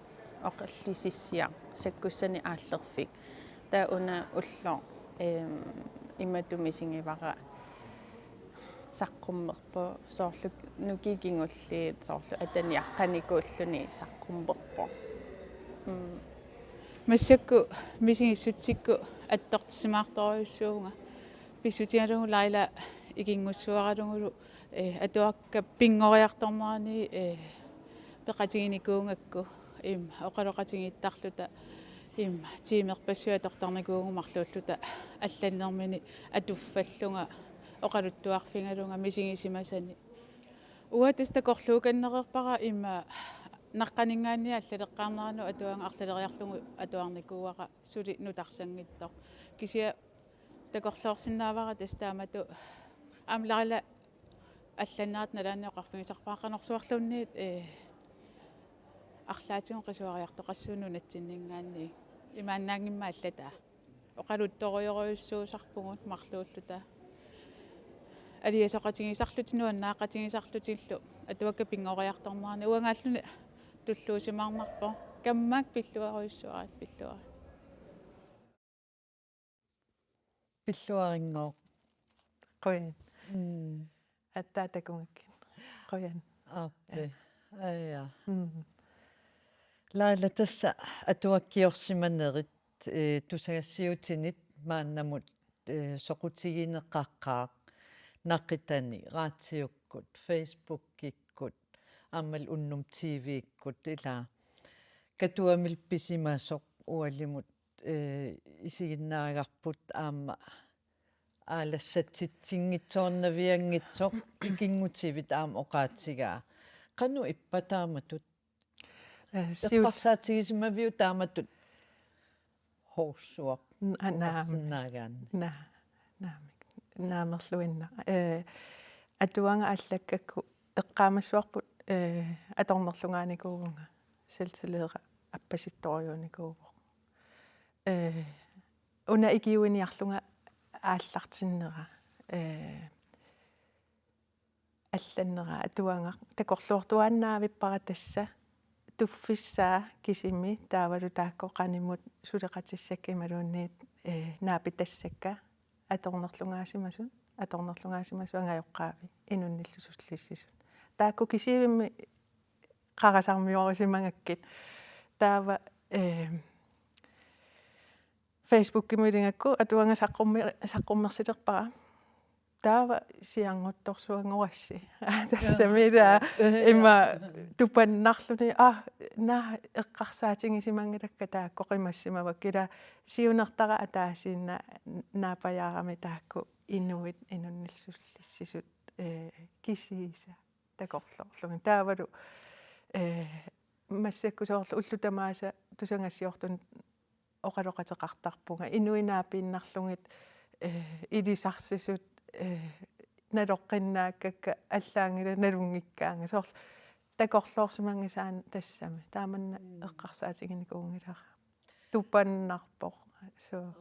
oqallisissiaq sakkussanik aallerfik. Taava una ulloq, ehm, imatut misigivara saqqummerpoq, soorlu nukiit kingulliit, soorlu ataniaqqanikuulluni saqqummerpoq. Mm. Massakkut misigissutsikkut attortissimaartorujussuuvunga. Pissutigalugu Laila ikinngussuaralugulu, eh, atuakkat pinngoriartornerani, eh, peqatiginikuugakku, im, oqaloqatigiittarluta, im, tiimerpassuit atortarnikuuvugut marluulluta allannermini atuffallunga oqaluttuarfigalunga misigisimasani. Uanga tassa takorluukannereerpara ima naqqaninngaanniit allaleqqaarneranut atuagaq arlaleriarlugu atuarnikuuara suli nutarsanngitsoq. Kisianni takorloorsinnaavara tassa taamatut aamma Laila allannerata nalaani oqarfigisarpara qanorsuarluunniit, eh, arlaatigut qisuariartoqassuugut nunatsinninngaanniit imaannaanngimmat allataa. Oqaluttorujorujussuusarpugut marluulluta. aliasoqatigisarlutik nuannaaqatigisarlutillu atuakkat pinngoriartornerani uangaalluni tulluusimaarnarpoq. Kammaak pilluarujussuarit, pilluarit. Pilluarinngooq. Qujan. Mm. Aatsaat takugakkit. Qujan. Aappi. Aja. Mm. Laila, tassa atuakkiorsimanerit, eh, tusagassiuutinit maannamut, eh, soqutigineqaqaaq naqitani, raatiukkut, Facebookikkut, aammalu unnuk T V-kkut, ila Katuamilu pisimasoq ualimut, eh, isiginnaagarput aamma aalassatsitsinngitsoornavianngitsoq ikinngutivit aamma oqaatigaa. Qanoq ippa taamatut? Eh, siut- Eqqarsaatigisimaviuk taamatut horsuaq N-, a-, naam. Eqqarsinnaagaanni. Na-, naamik. Naamerluinnaq. Eh, atuagaq allakkakku eqqaamassavarput, eh, atornerlugaanikuuvunga. Selvtillid appasittorujuunikuuvoq. Eh, una ikiuiniarlunga aallartinnera. Eh, allannera atuagaq takorluortuaannaavippara tassa tuffissaa kisimi taavalu taakku qanimut suleqatissakka imaluunniit, eh, naapitassakka atornerlugaasimasut, atornerlugaasimasut angajoqqaavi inunnillu sullissisut. Taakku kisivimmi qarasarmiorusimagakkit. Taava, eh, Facebookimi ilagakku atuagaq saqqummi-, saqqummersilerpara. Taava siannguttorsuanngorassi. Tassami ila ima tupannarluni, ah, na eqqarsaatigisimanngilakka taakku qimassimavakka ila siunertara ataasiinnaq naapajaarami taakku inuit inunnillu sullissisut, eh, kisiisa takorloorlugit. Taavalu, eh, massakkut soorlu ullut tamaasa tusagassiortunut oqaloqateqartarpunga. Inuit naapiinnarlugit, eh, ilisarsisut, eh, naloqqinnaakkakka allaanngilaq nalunngikkaangat. Soorlu takorloorsimanngisaannaq tassami. Taamanna Mm. eqqarsaatiginikuunngilara. Tupannarpoq. Suu.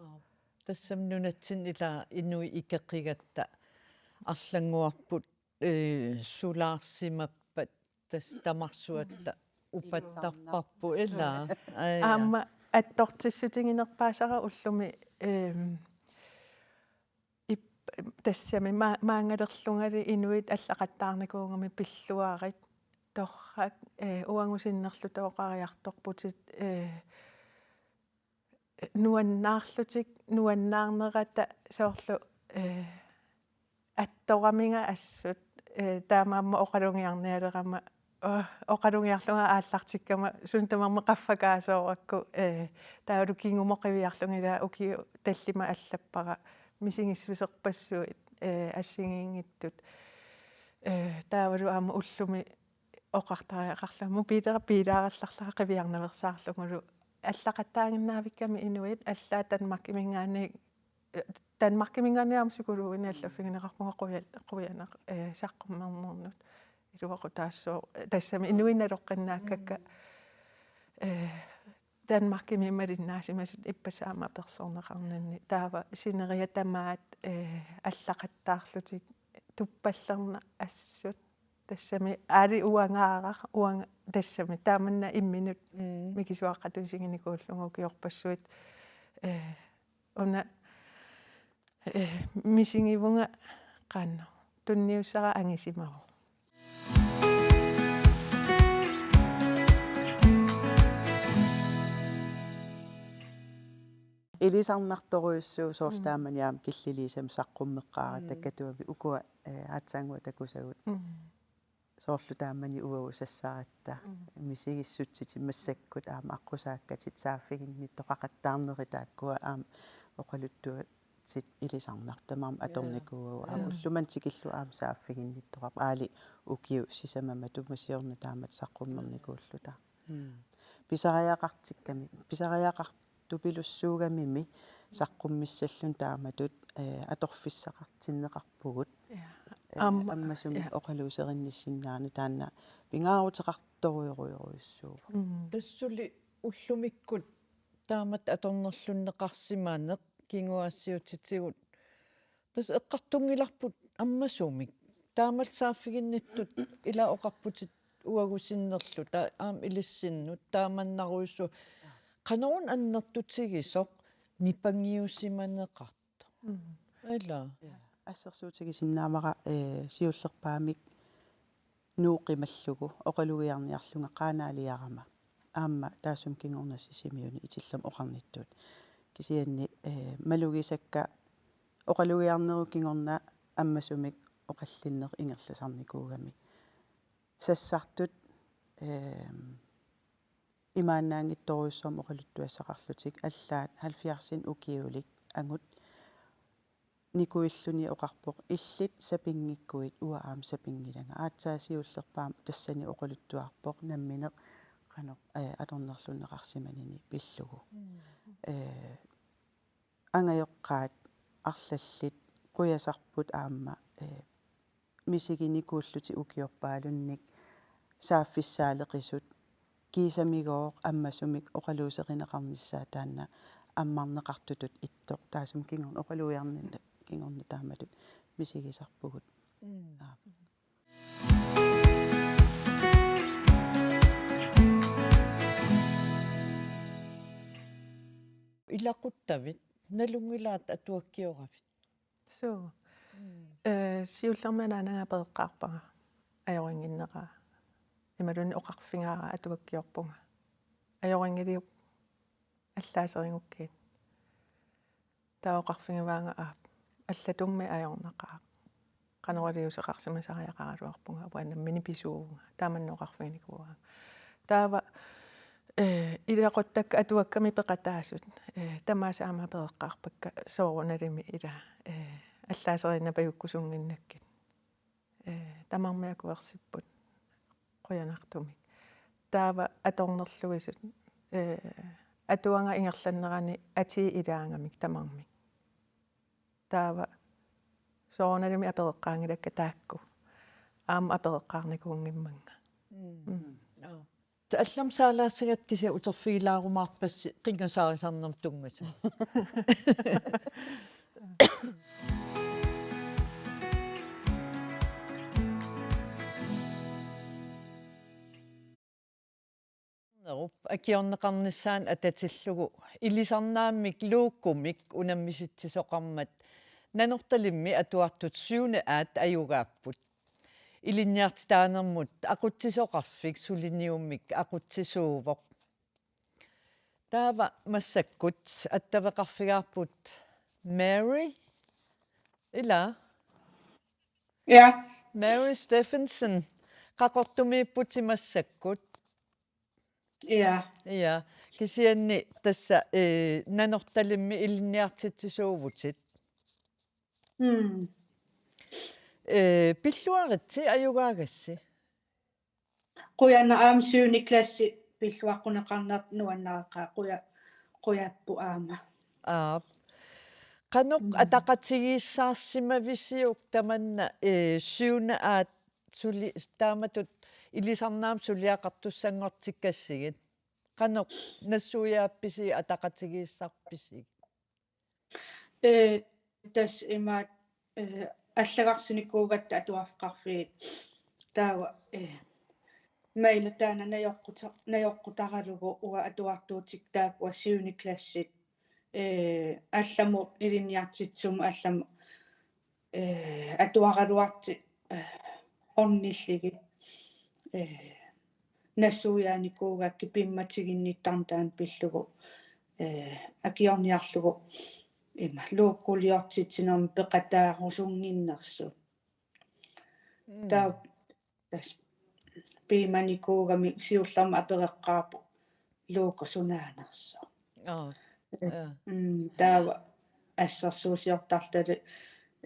Tassami nunatsinni ila inuit ikeqigatta arlannguarput, eh, sulaarsimappat tassa tamarsuatta upattarparput ila. Aja. Aamma attortissutiginerpaasara ullumi, ehm, ip-, tassami ma-, maanngalerlungali inuit allaqattaarnikuugamik pilluarit torrak, eh, uagut sinnerlutooqariartorputit, eh, nuannaarlutik, nuannaarnerata soorlu, eh, attoramiga assut, eh, taamaammat oqalugiarnialerama, eh, oqalugiarlunga aallartikkama suut tamarmik qaffakaasoorakku, eh, taavalu kingumut qiviarlunga ila ukiut tallimat allappara misigissuserpassuit, eh, assigiinngitsut. Eh, taavalu aamma ullumi oqartariaqarlunga mobiilera piilaarallarlara qiviarnaveersaarlugulu allaqattaaginnaavikkami inuit allaat Danmarkiminngaanniit, eh, Danmarkiminngaanniit aamma psykologinik allaffigineqarpunga quja-, qujanaq, eh, saqqummerneranut iluaqutaassooq, eh, tassami inuit naloqqinnaakkakka, eh, Danmarkimi malinnaasimasut ippassaq aamma apersorneqarninni taava sineriak tamaat, eh, allaqattaarlutik tuppallerneq assut. Tassami aali uangaaraq, uanga-, tassami taamanna imminut Mm. mikisuaqqatut isiginikuullugu ukiorpassuit, eh, una, eh, misigivunga qanoq tunniussara angisimavoq. Ilisarnartorujussuuvoq soorlu Mm. taamani aamma killiliisami saqqummeqqaaratta Mm. Katuami ukua, eh, aatsaannguaq takusagut. Mm. Soorlu taamani uagut sassaratta. Mm. Misigissutsitit massakkut aamma aqqusaakkatit saaffiginnittoqaqattaarnerit taakkua aamma oqaluttuatit ilisarnartut tamarmik atornikuuagut aamma Mm. ulloq manna tikillugu aamma saaffiginnittoqarpoq aali ukiut sisamat matuma siorna taamatut saqqummernikuulluta. Mm. Pisariaqartikkami, pisariaqartupilussuugamimi saqqummissalluni taamatut, eh, atorfissaqartinneqarpugut. Ja. Eh, Aamma, ammasumik ja. oqaluuserinnissinnaanani taanna pingaaruteqartorujorujussuuvoq. Mm. Tassa suli ullumikkut taamatut atornerlunneqarsimaneq kinguaassiuutitigut Tassa eqqartunngilarput ammasumik. Taamaallu saaffiginnittut ila oqarputit uagut sinnerluta aamma ilissinnut taamannaruissu. Qanoruna annertutigisoq nipangiussimaneqartoq. Mm. Ila. Ja. Assersuutigisinnaavara, eh, siullerpaamik Nuuk qimallugu oqalugiarniarlunga Qaanaaliarama. Aamma taassuma kingorna Sisimiuni itillama oqarnittut. Kisianni, eh, malugisakka oqalugiarnerup kingorna ammasumik oqallinneq ingerlasarnikuugami. Sassartut, ehm, imaannaanngitsorujussuarmik oqaluttuassaqarlutik allaat halvfjerdsinik ukiulik angut nikuilluni oqarpoq: "Illit sapinngikkuit, uanga aamma sapinngilanga." Aatsaat siullerpaamik tassani oqaluttuarpoq nammineq qanoq, eh, atornerlunneqarsimanini pillugu. Mm. Eh, angajoqqaat arlallit qujasarput aamma, eh, misiginikuullutik ukiorpaalunnik saaffissaaleqisut kiisamigooq ammasumik oqaluuserineqarnissaa taanna ammarneqartutut ittoq. Taassuma kingorna oqalugiarninni kingorna taamatut misigisarpugut. Mm. Aap. Ilaquttavit, nalunngilaat atuakkioravit? Suu. Mm. Eh, siullermik anaanaga apereqqaarpara ajorinnginneraa. Imaluunniit oqarfigaara atuakkiorpunga. Ajorinngiliuk allaaserigukkit? Taava oqarfigivaanga: "Aap, allatummi ajornaqaaq. Qanoq iliuuseqarsimasariaqaraluarpunga, uanga nammineq pisuuvunga." Taamanna oqarfiginikuuaanga. Taava, eh, ilaquttakka atuakkamik peqataasut, eh, tamaasa aamma apereqqaarpakka soorunalimi ila, eh, allaaseriinnapajukkusunnginnakkit. Eh, tamarmik akuersipput qujanartumik. Taava atornerlugisut, eh, atuagaq ingerlanerani atii ilaagamik tamarmik. Taava soorunalimi apereqqaanngilakka taakku. Aamma apereqqaarnikuunngimmannga. Mm. Mm. Aa. Allamik saalaassagatta kisianni uterfigilaarumaarpassi qinngasaarisarnermut tunngasut. Nerup akiorneqarnissaanut atatillugu ilisarnaammik Lokumik unammisitsisoqarmat Nanortalimmi atuartut syvende A-t ajugaapput. Ilinniartitaanermut aqutsisoqarfik suliniummik aqutsisuuvoq. Taava massakkut attaveqarfigaarput Mary. Ila? Ja. Mary Steffensen. Qaqortumiipputit massakkut. Ja. Ja. Kisianni tassa, eh, Nanortalimmi ilinniartitsisuuvutit. Mm. Eh, pilluaritsi ajugaagassi? Qujanaq, aamma syvende klassi pilluaqquneqarnertut nuannareqaaq, quja-, qujapput aamma. Aap. Qanoq, mm, ataqatigiissaarsimavisiuk tamanna, eh, syvende A-t suli-, taamatut ilisarnaammik suliaqartussanngortikkassigit? Qanoq nassuiaappisigit, ataqatigiissaarpisigit? Eh, tassa imaat, eh, allagarsinikuugatta atuarfeqarfiit taava, eh, maila taanna najoqquta-, najoqqutaralugu uanga atuartuutikka taakku syvende klassit, eh, allamut ilinniartitsisumut allamut, eh, atuaraluartut, eh, ornillugit, eh, nassuiaanikuugakkit pimmatiginnittarneq taanna pillugu, eh, akiorniarlugu ima Lokuliortitsinermi peqataarusunnginnersut. Mm. Taava tassa piumanikuugami siullermik apereqqaarput Loku sunaanersoq. Aa. Eh, aa. Mm, taava assersuusiortarluni,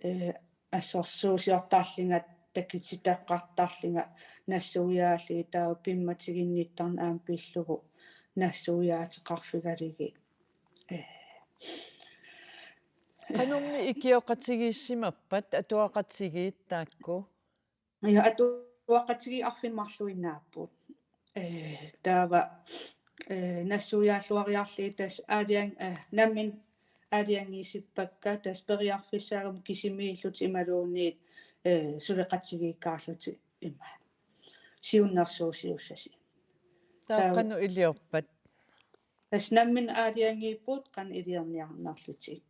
eh, assersuusiortarlunga takutitaqartarlunga nassuiaallugit taava pimmatiginnittarneq aamma pillugu nassuiaateqarfigalugit. Eh. Qanormi ikioqatigiissimappat atuaqatigiit taakku? Ja, atuaqatigiit arfineq-marluinnaapput. Eh, taava, eh, nassuiaalluariarlugit tassa aalajan-, eh, nammineq aalajangiisippakka, tassa periarfissaagami kisimiillutik imaluunniit, eh, suleqatigiikkaarlutik imaat. Siunnersuusiussasut. Taava taava qanoq iliorpat? Tassa nammineq aalajangiipput qanoq iliorniarnerlutik.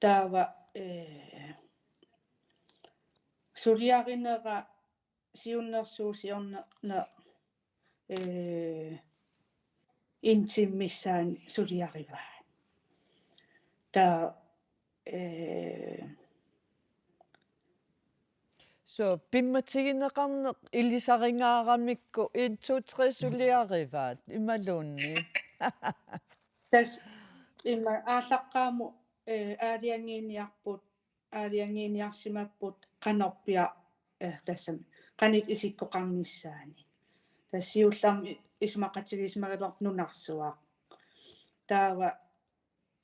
Taava, eh, suliarinera siunnersuusiorneq, eh, en time missaani suliarivaat. Taava, eh, So, pimmatigineqarneq ilisarigaaramikku en, to, tre suliarivaat, imaluunniit? Tassa ima aallaqqaammut, eh, aalajangiiniarput, aalajangiiniarsimapput qanorpiaq, eh, tassami, qanoq isikkoqarnissaannik. Tassa siullermik isumaqatigiissimagaluarpoq nunarsuaq. Taava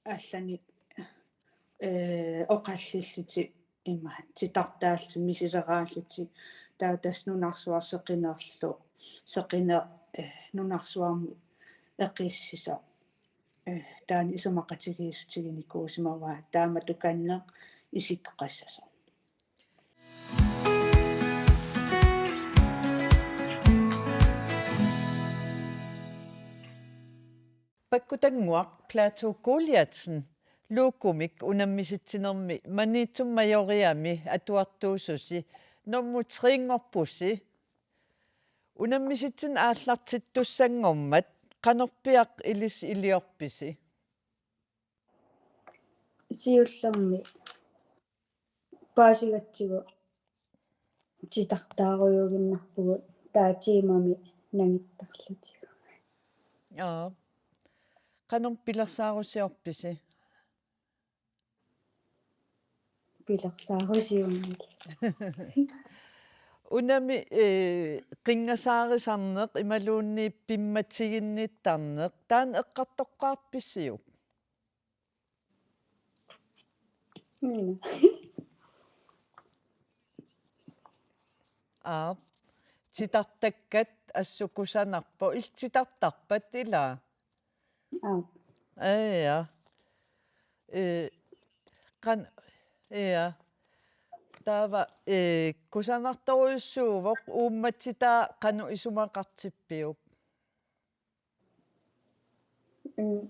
allanik, eh, oqallillutik imaat, titartaallutik, misileraallutik, taava tassa nunarsuaq seqinerlu, seqineq, eh, nunarsuarmi eqissisoq. Eh, taanna isumaqatigiissutiginikuusimavaa, taamatukanneq isikkoqassasoq. Pakkutannguaq Platou Goliathsen, Lokumik unammisitsinermi Maniitsumi Majoriami atuartuususi, nummer tre-nngorpusi. Unammisitsineq aallartittussanngormat qanorpiaq ilissi iliorpisi? Siullermik paasigatsigu titartaarujuuginnarpugut, taava tiimami nangittarlutigu. Aap. Qanoq pilersaarusiorpisi? Pilersaarusiornani. Unami, eh, qinngasaarisarneq imaluunniit pimmatiginnittarneq, taanna eqqartoqqaarpisiuk? Mm. Aap. Titartakkat assut kusanarpoq. Illit titartarpat, ilaa? Aap. Aa, ja. Eh, qan-, ja. Taava, eh, kusanartorujussuuvoq, uummatitaa qanoq isumaqartippiuk? Mm.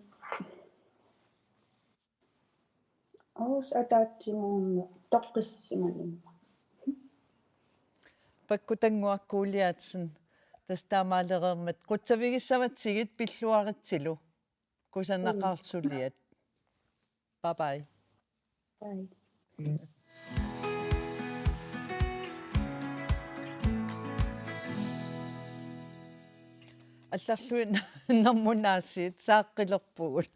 Aas, ataatsimuunneq toqqissisimanimma. Pakkutannguaq Goliathsen, tassa taamaalereermat qutsavigissavatsigit, pilluaritsilu. Kusanaqaaq suliat. Bye bye. Bye. Allarluinnarmut aasiit saaqqilerpugut.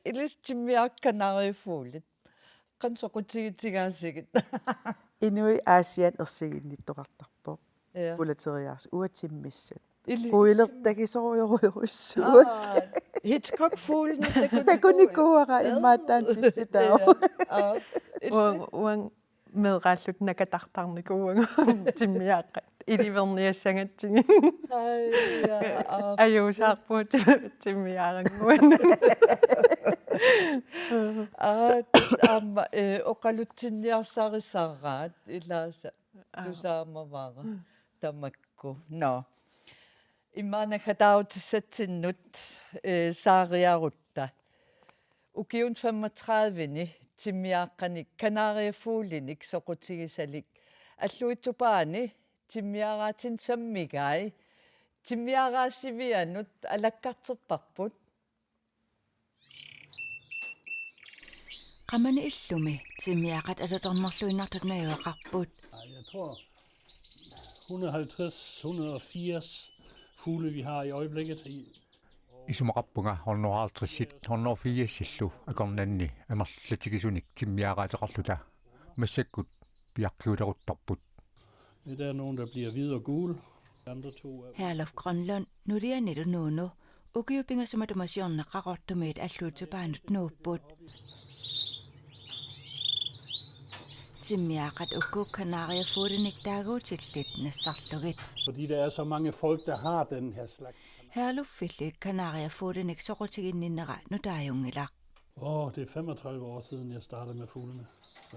Ilissi timmiaaqqat kanariefuglit. Qanoq soqutigitigaasigut? Inuit Aasianni ersiginnittoqartarpoq. Ja. Pulateriaaseq, uanga timmissat. Ili- Quilertagisorujorujussuuakka. Aa, Hitchcock-fuglene takunikuu-, takunikuuara, ja, immaqa taanna pissutaavoq. Ja. Aa. Uang-, uanga meeraalluta nakatartarnikuuara timmiaaqqat iliverniassagatsigit. Ai, ja, aa. Ajuusaarpugut timmiaarannguanut. Aa, aamma, eh, oqalutsinniarsarisaraat, ilaasa. Aa. Tusaamavara. Tamakku. Nå. Immaqa naggataarutissatsinnik, eh, saariarutta. Ukiuni femogtredive-ni timmiaaqqanik kanariefuglenik soqutigisalik Alluitsup Paani timmiaaraatinut sammigai timmiaaraasivianut alakkarterparput. Qamani illumi timmiaaqqat alutornarluinnartut najugaqarput. Ej, jeg tror, hundrede og halvtreds, hundrede og firs fugle, vi har i øjeblikket i. Isumaqarpunga hundrede og halvtreds, hundrede og firs-illu akornanni amerlatigisunik timmiaaraateqarluta. Massakkut piaqqiuleruttorput. Det er nogen, der bliver hvid og gul. De andre to er. Herluf Grønlund, nulianilu Nuunu, ukiut pingasut matuma siorna Qaqortumiit Alluitsup Paanut nuupput. Timmiaaqqat uku kanariefuglenik taaguutillit nassarlugit. Fordi der er så mange folk, der har den her slags. Herlufilli kanariefuglenik soqutiginninnera nutaajunngilaq. Åh, det er femogtredive år siden, jeg startede med fuglene. Så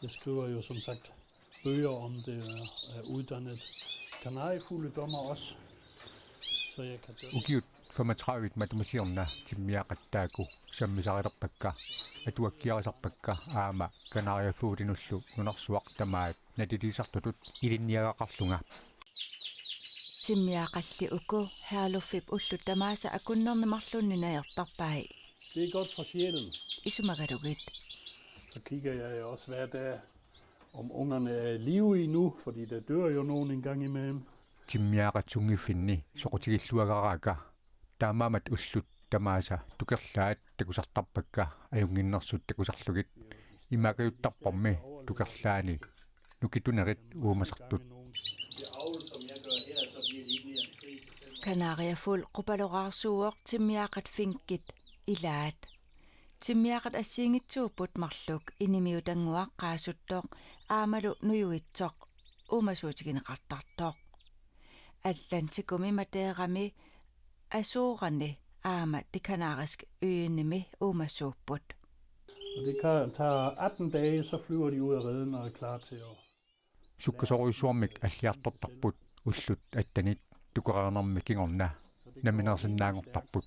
jeg skriver jo som sagt bøger om det, og er uddannet kanariefugledommer også. Så jeg kan dømme. Ukiut femogtredive matuma siorna timmiaqqat taakku sammisarilerpakka, atuakkiarisarpakka aamma kanariefuglinullu nunarsuaq tamaat naliliisartutut ilinniagaqarlunga. Timmiaqqalli uku Herlufip ullut tamaasa akunnerni marlunni najortarpai. Det er godt for sjælen. Isumagalugit. Så kigger jeg jo også, hvad der er, om ungerne er i live endnu, fordi der dør jo nogen en gang imellem. Timmiaqqat sunngiffinni soqutigilluagaraakka, taamaammat ullut tamaasa tukerlaat takusartarpakka ajunnginnersut takusarlugit. Imaakajuttarpormi tukerlaani nukittunerit uumasartut. Kanariefugl qupaloraarsuuvoq timmiaqqat finkit ilaat. Timmiaqqat assigiinngitsuupput marluk inimiutannguaq qaasuttoq aammalu nujuitsoq uumasuutigineqartartoq. Atlantikumi Madeirami Azorerne aamma De Kanariske Øernimi uumasuupput. Og det kan, tager atten dage, så flyver de ud af reden og er klar til at... Sukkasoorujussuarmik alliartortarput ullut attenit tukereernermi kingorna nammineersinnaanngortarput.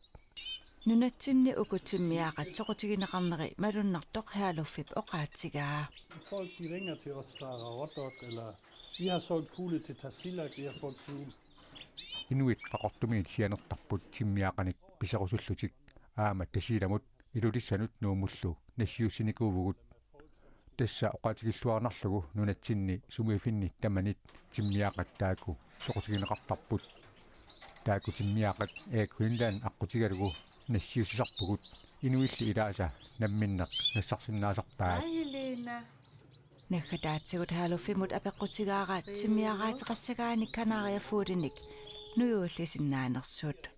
Nunatsinni uku timmiaqqat soqutigineqarneri malunnartoq Herlufip oqaatigaa. Folk, de ringer til os fra Qaqortoq, eller vi har solgt fugle til Tasiilaq, vi har solgt fugle. Inuit Qaqortumiit sianertarput timmiaqqanik piserusullutik aamma Tasiilamut Ilulissanut Nuummullu nassiussinikuuvugut. Tassa oqaatigilluarnarlugu nunatsinni sumiiffinni tamanit timmiaqqat taakku soqutigineqartarput. Taakku timmiaqqat Air Greenland aqqutigalugu nassiussisarpugut, inuilli ilaasa namminneq nassarsinnaasarpaat. Hej, Helena. Naggataatigut Herlufimut apeqqutigaara timmiaraateqassagaanni kanariefuglenik nujuullisinnaanersut.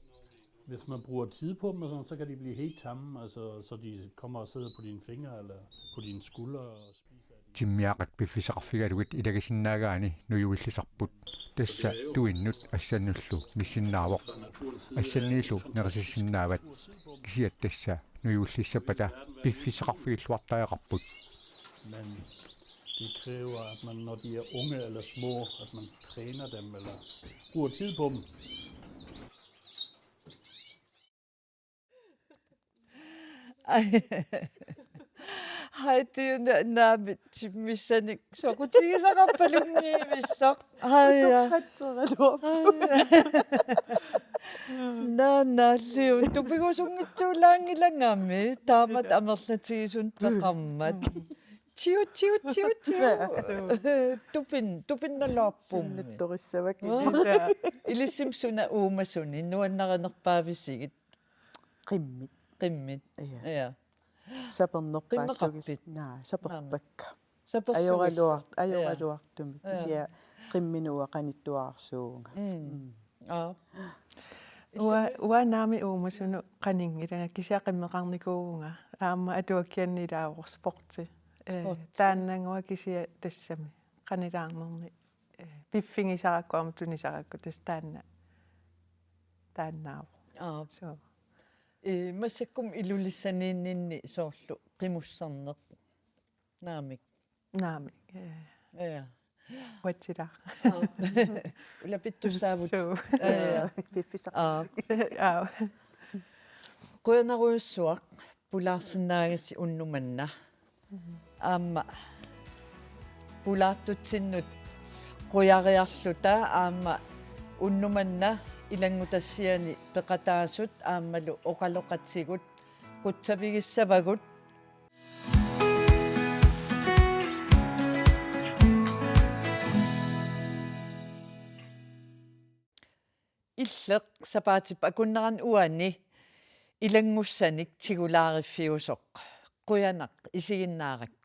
Hvis man bruger tid på dem og sådan, så kan de blive helt tamme, altså, så de kommer og sidder på dine fingre eller på dine skuldre og spiser af dine... Timmiaqqat piffissaqarfigalugit ilagisinnaagaanni nujuillisarput. Tassa tuinnut assannullu missinnaavoq. Assanniillu nerisissinnaavat. Kisianni tassa nujuillissappata piffissaqarfigilluartariaqarput. Men det kræver, at man, når de er unge eller små, at man træner dem eller bruger tid på dem. Ej. Hej, det er jo na-, nærmest missanik soqutigisaqarpalunniivissoq. Hej, ja. Utoqqatseralorpu. Hej. Naa, naa, liu. Tupigusunngitsuulaanngilangami taamatut amerlatigisumik peqarmat. Tiu, tiu, tiu, tiu. Tupin-, tupinnaluarpummi. Sinnattorissavakka. Aa. Ilissi suna uumasuni nuannarinerpaavisigit? Qimmit. Qimmit. Ja. Ja. Sapernerpaallugit. Qimmeqarpit? Naa, saperpakka. Naamik. Saperlugit. Ajoraluar-, ja, ajoraluartumik. Ja. Kisianni qimminut uanga qanittuararsuuvunga. Mm. Mm. Aa. Uanga, uanga naamik uumasunut qaninngilanga, kisianni qimmeqarnikuuvunga. Aamma atuakkianni ilaavoq sporti. Eh, sporti. Taannagooq kisianni tassami. Qanilaarnermi. Eh, piffigisarakku aamma tunisarakku tassa taanna. Taannaavoq. Aa. So. Eh, massakkut Ilulissaniinninni soorlu qimusserneq. Naamik. Naamik, eh. Ja. Uatsilaaq. Aa. Ulapittussaavut. Suu. Ja, ja. Piffissaq. Aa. Aa. Qujanarujussuaq pulaarsinnaagassi unnuk manna. Aamma pulaartutsinnut qujariarluta aamma unnuk manna ilanngutassiani peqataasut aammalu oqaloqatigut qutsavigissavagut. Illeq sapaatip akunnerani uani ilanngussanik tigulaariffiusoq. Qujanaq isiginnaarakku.